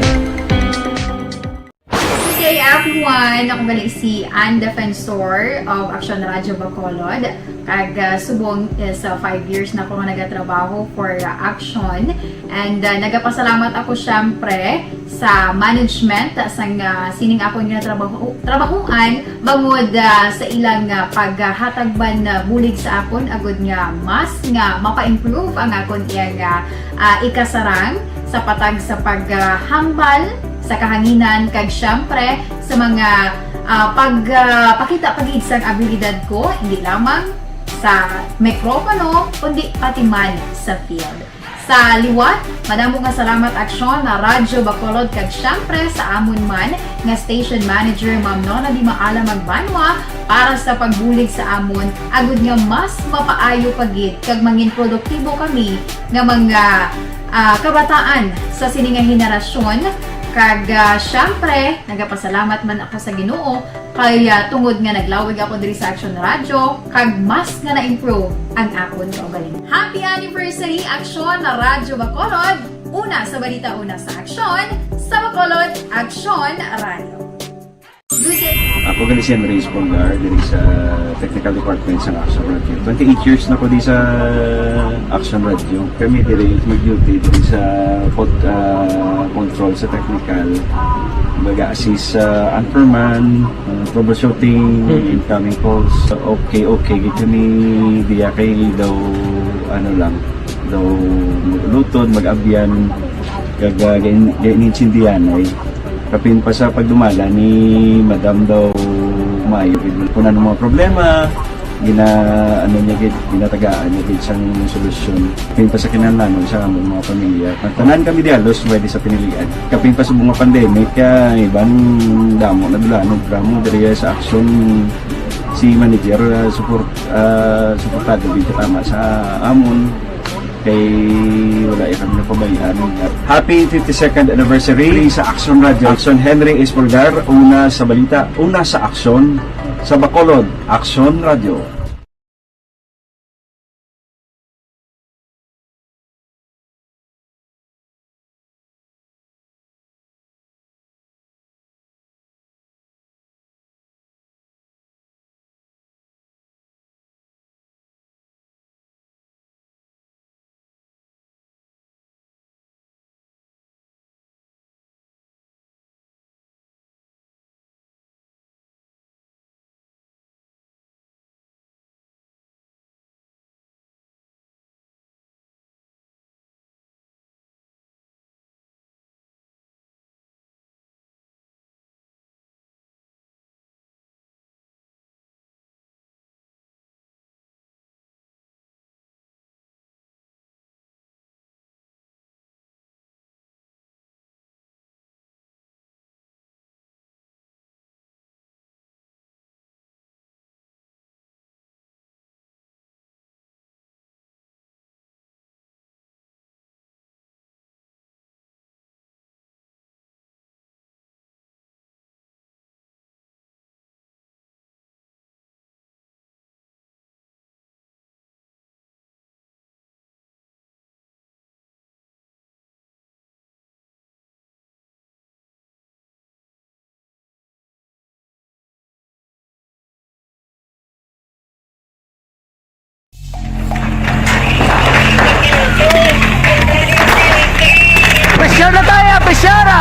C K F One, ako gali si Ann Defensor of Action Radio Bacolod. Kag, ah, subong is, ah, five years na ako nga nagatrabaho for, ah, Action. And, ah, nagapasalamat ako, syempre, sa management sang, ah, sining akon nga trabaho, trabahuan bangod, ah, sa ilang, ah, paghatag man, ah, bulig sa akon agud nga mas nga mapa-improve ang akon iyang, ah, ah, ikasarang sa patag sa paghambal sa kahanginan kag, syempre, sa mga, ah, pag, ah, pakita pa gid sang abilidad ko, hindi lamang sa mikropono, kundi pati man sa field. Sa liwat, madamo nga salamat, Aksyon, na Radyo Bacolod, kag syempre sa amon man nga station manager, Ma'am Nona Di Maala Magbanwa, para sa pagbulig sa amon, agud nga mas mapaayo pa gid kag mangin produktibo kami nga mga, ah, kabataan sa sini nga henerasyon. Kag, ah, syempre, nagapasalamat man ako sa Ginoo kay, ah, tungod nga naglawig ako diri sa Action Radio, kag mas nga na-improve ang akon kaugalingon. Happy anniversary, Action Radyo Bacolod! Una sa balita, una sa aksyon, sa Bacolod, Action Radio. Good day. Ako gali si Henry Espolgar, diri sa Technical Department sa Action Radio. Twenty-eight years na ko di sa Action Radio. Kami diri mag-duty diri sa pod-, ah, control sa technical. Baga assist sa anchorman, ah, troubleshooting, Mhm. incoming calls. Okay, okay, gid kami diya kay daw, ano lang, daw mag-ulutod, mag-abyan, kag, ah, gain-, gainintindihan ay. Kapin pa sa pagdumala ni Madam daw maayo gid. Kung ano mga problema, gina, ano niya gid, ginatagaan niya gid sang solusyon. Kapin pa sa kinahanglanon sa among mga pamilya. Tanan kami di halos pwede sa pinilian. Kapin pa sa mga pandemic, kaya iban damo na dula, ano, drama diri sa aksyon si manager, ah, support, ah, suportado gid tama sa amon. Kay wala ya kami napabayaan. Happy fifty-second anniversary sa Action Radio. Action Henry Espolgar, una sa balita, una sa aksyon, sa Bacolod, Action Radio. Pressure na tayo! Pressure na!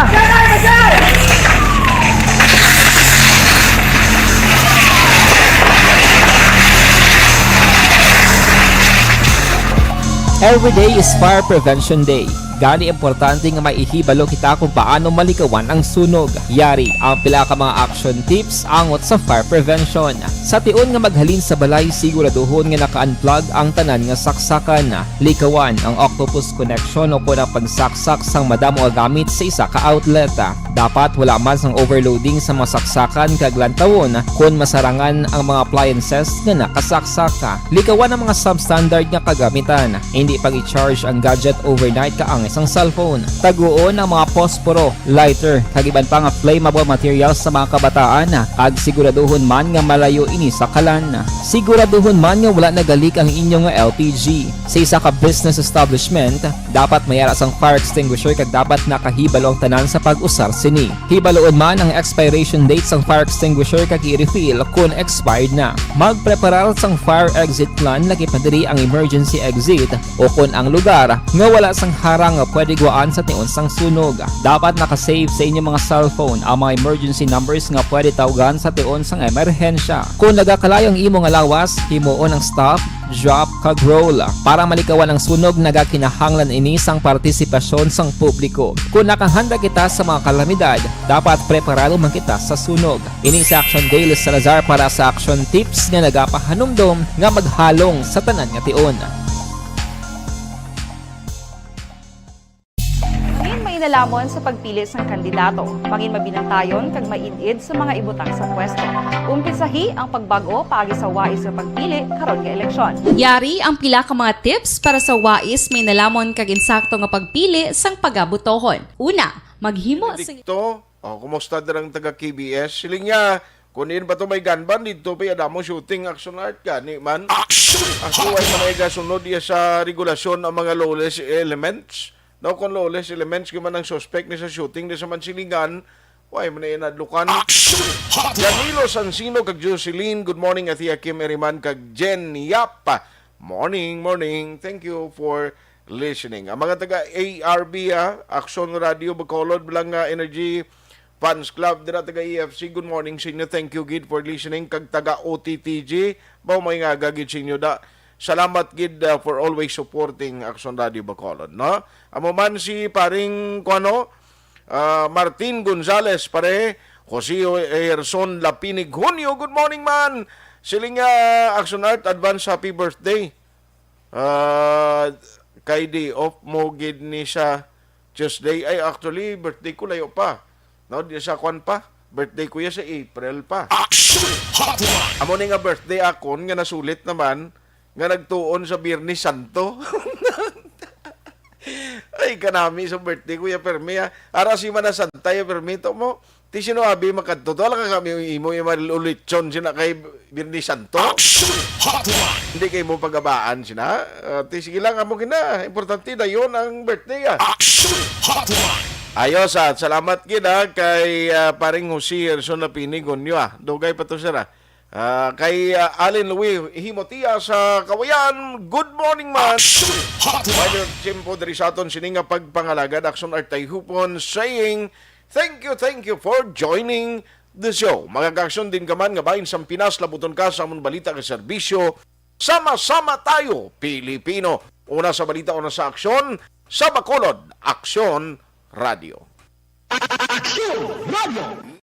Every day is Fire Prevention Day. Gani, importante nga may ihibalo kita kung paano malikawan ang sunog. Yari ang pila ka mga action tips angot sa fire prevention. Sa tion nga maghalin sa balay, siguraduhon nga naka-unplug ang tanan nga saksakan. Likawan ang octopus connection o kon ang pagsaksak sang madamo nga gamit sa isa ka outlet. Dapat wala man sang overloading sa mga saksakan kag lantawon kon masarangan ang mga appliances nga nakasaksak. Likawan ang mga substandard nga kagamitan. Hindi pag-i-charge ang gadget overnight ka ang sang cellphone. Taguon ang mga posporo, lighter, kag iban pa nga flammable materials sa mga kabataan, kag siguraduhon man nga malayo ini sa kalan. Siguraduhon man nga wala nagalik ang inyo nga L P G. Sa isa ka business establishment, dapat may ara sang fire extinguisher kag dapat nakahibalo ang tanan sa pag-usar sini. Hibaluon man ang expiration date sang fire extinguisher kag i-refill kon expired na. Magpreparar sang fire exit plan, laki pa diri ang emergency exit o kon ang lugar nga wala sang harang nga pwede gwaan sa tion sang sunog. Dapat naka-save sa inyo mga cellphone ang mga emergency numbers nga pwede tawgan sa tion sang emerhensya. Kung nagakalayo ang imo nga lawas, himuon ang stop, drop, kag roll. Para malikawan ang sunog, nagakinahanglan ini sang partisipasyon sang publiko. Kung nakahanda kita sa mga kalamidad, dapat preparado man kita sa sunog. Ini si Action Daily Salazar para sa Action Tips nga nagapahanumdom nga maghalong sa tanan nga tion. Mangin mainalaman sa pagpili sang kandidato, mangin mabinantayon kag maid-id sa mga ibutang sa pwesto. Umpisahi ang pagbag-o paagi sa wais nga pagpili karon nga eleksyon. Yari ang pila ka mga tips para sa wais, mainalamon kag insakto nga pagpili sang pagabutohon. Una, maghimo sing Benedicto, oh, kumusta dirang taga K B S? Siling niya, kung diin ba to may gunman, dito pa iya damo shooting, Action Art, gani man. Action Art! Wala man ay gasunod iya sa regulasyon ang mga lawless elements. No, kung lawless elements gyud man ang suspect ni sa shooting ni sa Mansilingan, why man na inadlukan? Action Hotline! Danilo Sansino kag Jocelyn, good morning, Ate Kim Eriman kag Jen Yap. Morning, morning. Thank you for listening. Ang mga taga A R B, ah, Action Radio Bacolod, Blanga Energy Fans Club, dira taga E F C, good morning sa inyo. Thank you gid for listening. Kag taga O T T G, ba may nga gagid sa inyo da. Salamat gid, ah, for always supporting Action Radio Bacolod, no? Amo man si paring, kuano, ah, Martin Gonzales, pare, Jose Gerson Lapinig Junio, good morning, man. Siling nga, Action Art, advance happy birthday. Ah, kay day off mo gid ni sa Tuesday. Ay, actually, birthday ko layo pa. No, di sa kwan pa. Birthday ko ya sa April pa. Action Hotline! Amo ni nga birthday akon nga nasulit naman nga nagtuon sa Biyernes Santo. Ay, kanami sa birthday ko ya, permi, ah. Ara Semana Santa ya, permi to mo. Ti sino abi makadto to? Ala ka kami imo yung malulitson sina kay Biyernes Santo. Action Hotline! Hindi kay mo pagabaan sina. Ah, ti sige lang, amo gina. Importante na yon ang birthday, ah. Action Hotline! Ayos, ah. Salamat gid, ah, kay, ah, paring Jose Gerson Lapini Gonyo, ah. Dugay pa to, sir, ah. Ah, kay, ah, Allen Louis Himotia sa Kawayan, good morning, man. Action Hotline! Pwede tiyempo diri sa aton sini nga pagpangalagad, Action Art Tayhupon, saying, "Thank you, thank you for joining the show." Mga ka-aksyon, din ka man nga bahin sang Pinas, labuton ka sa amon balita kag serbisyo. Sama-sama tayo, Pilipino. Una sa balita, una sa aksyon, sa Bacolod, Aksyon Radio. Aksyon Radio.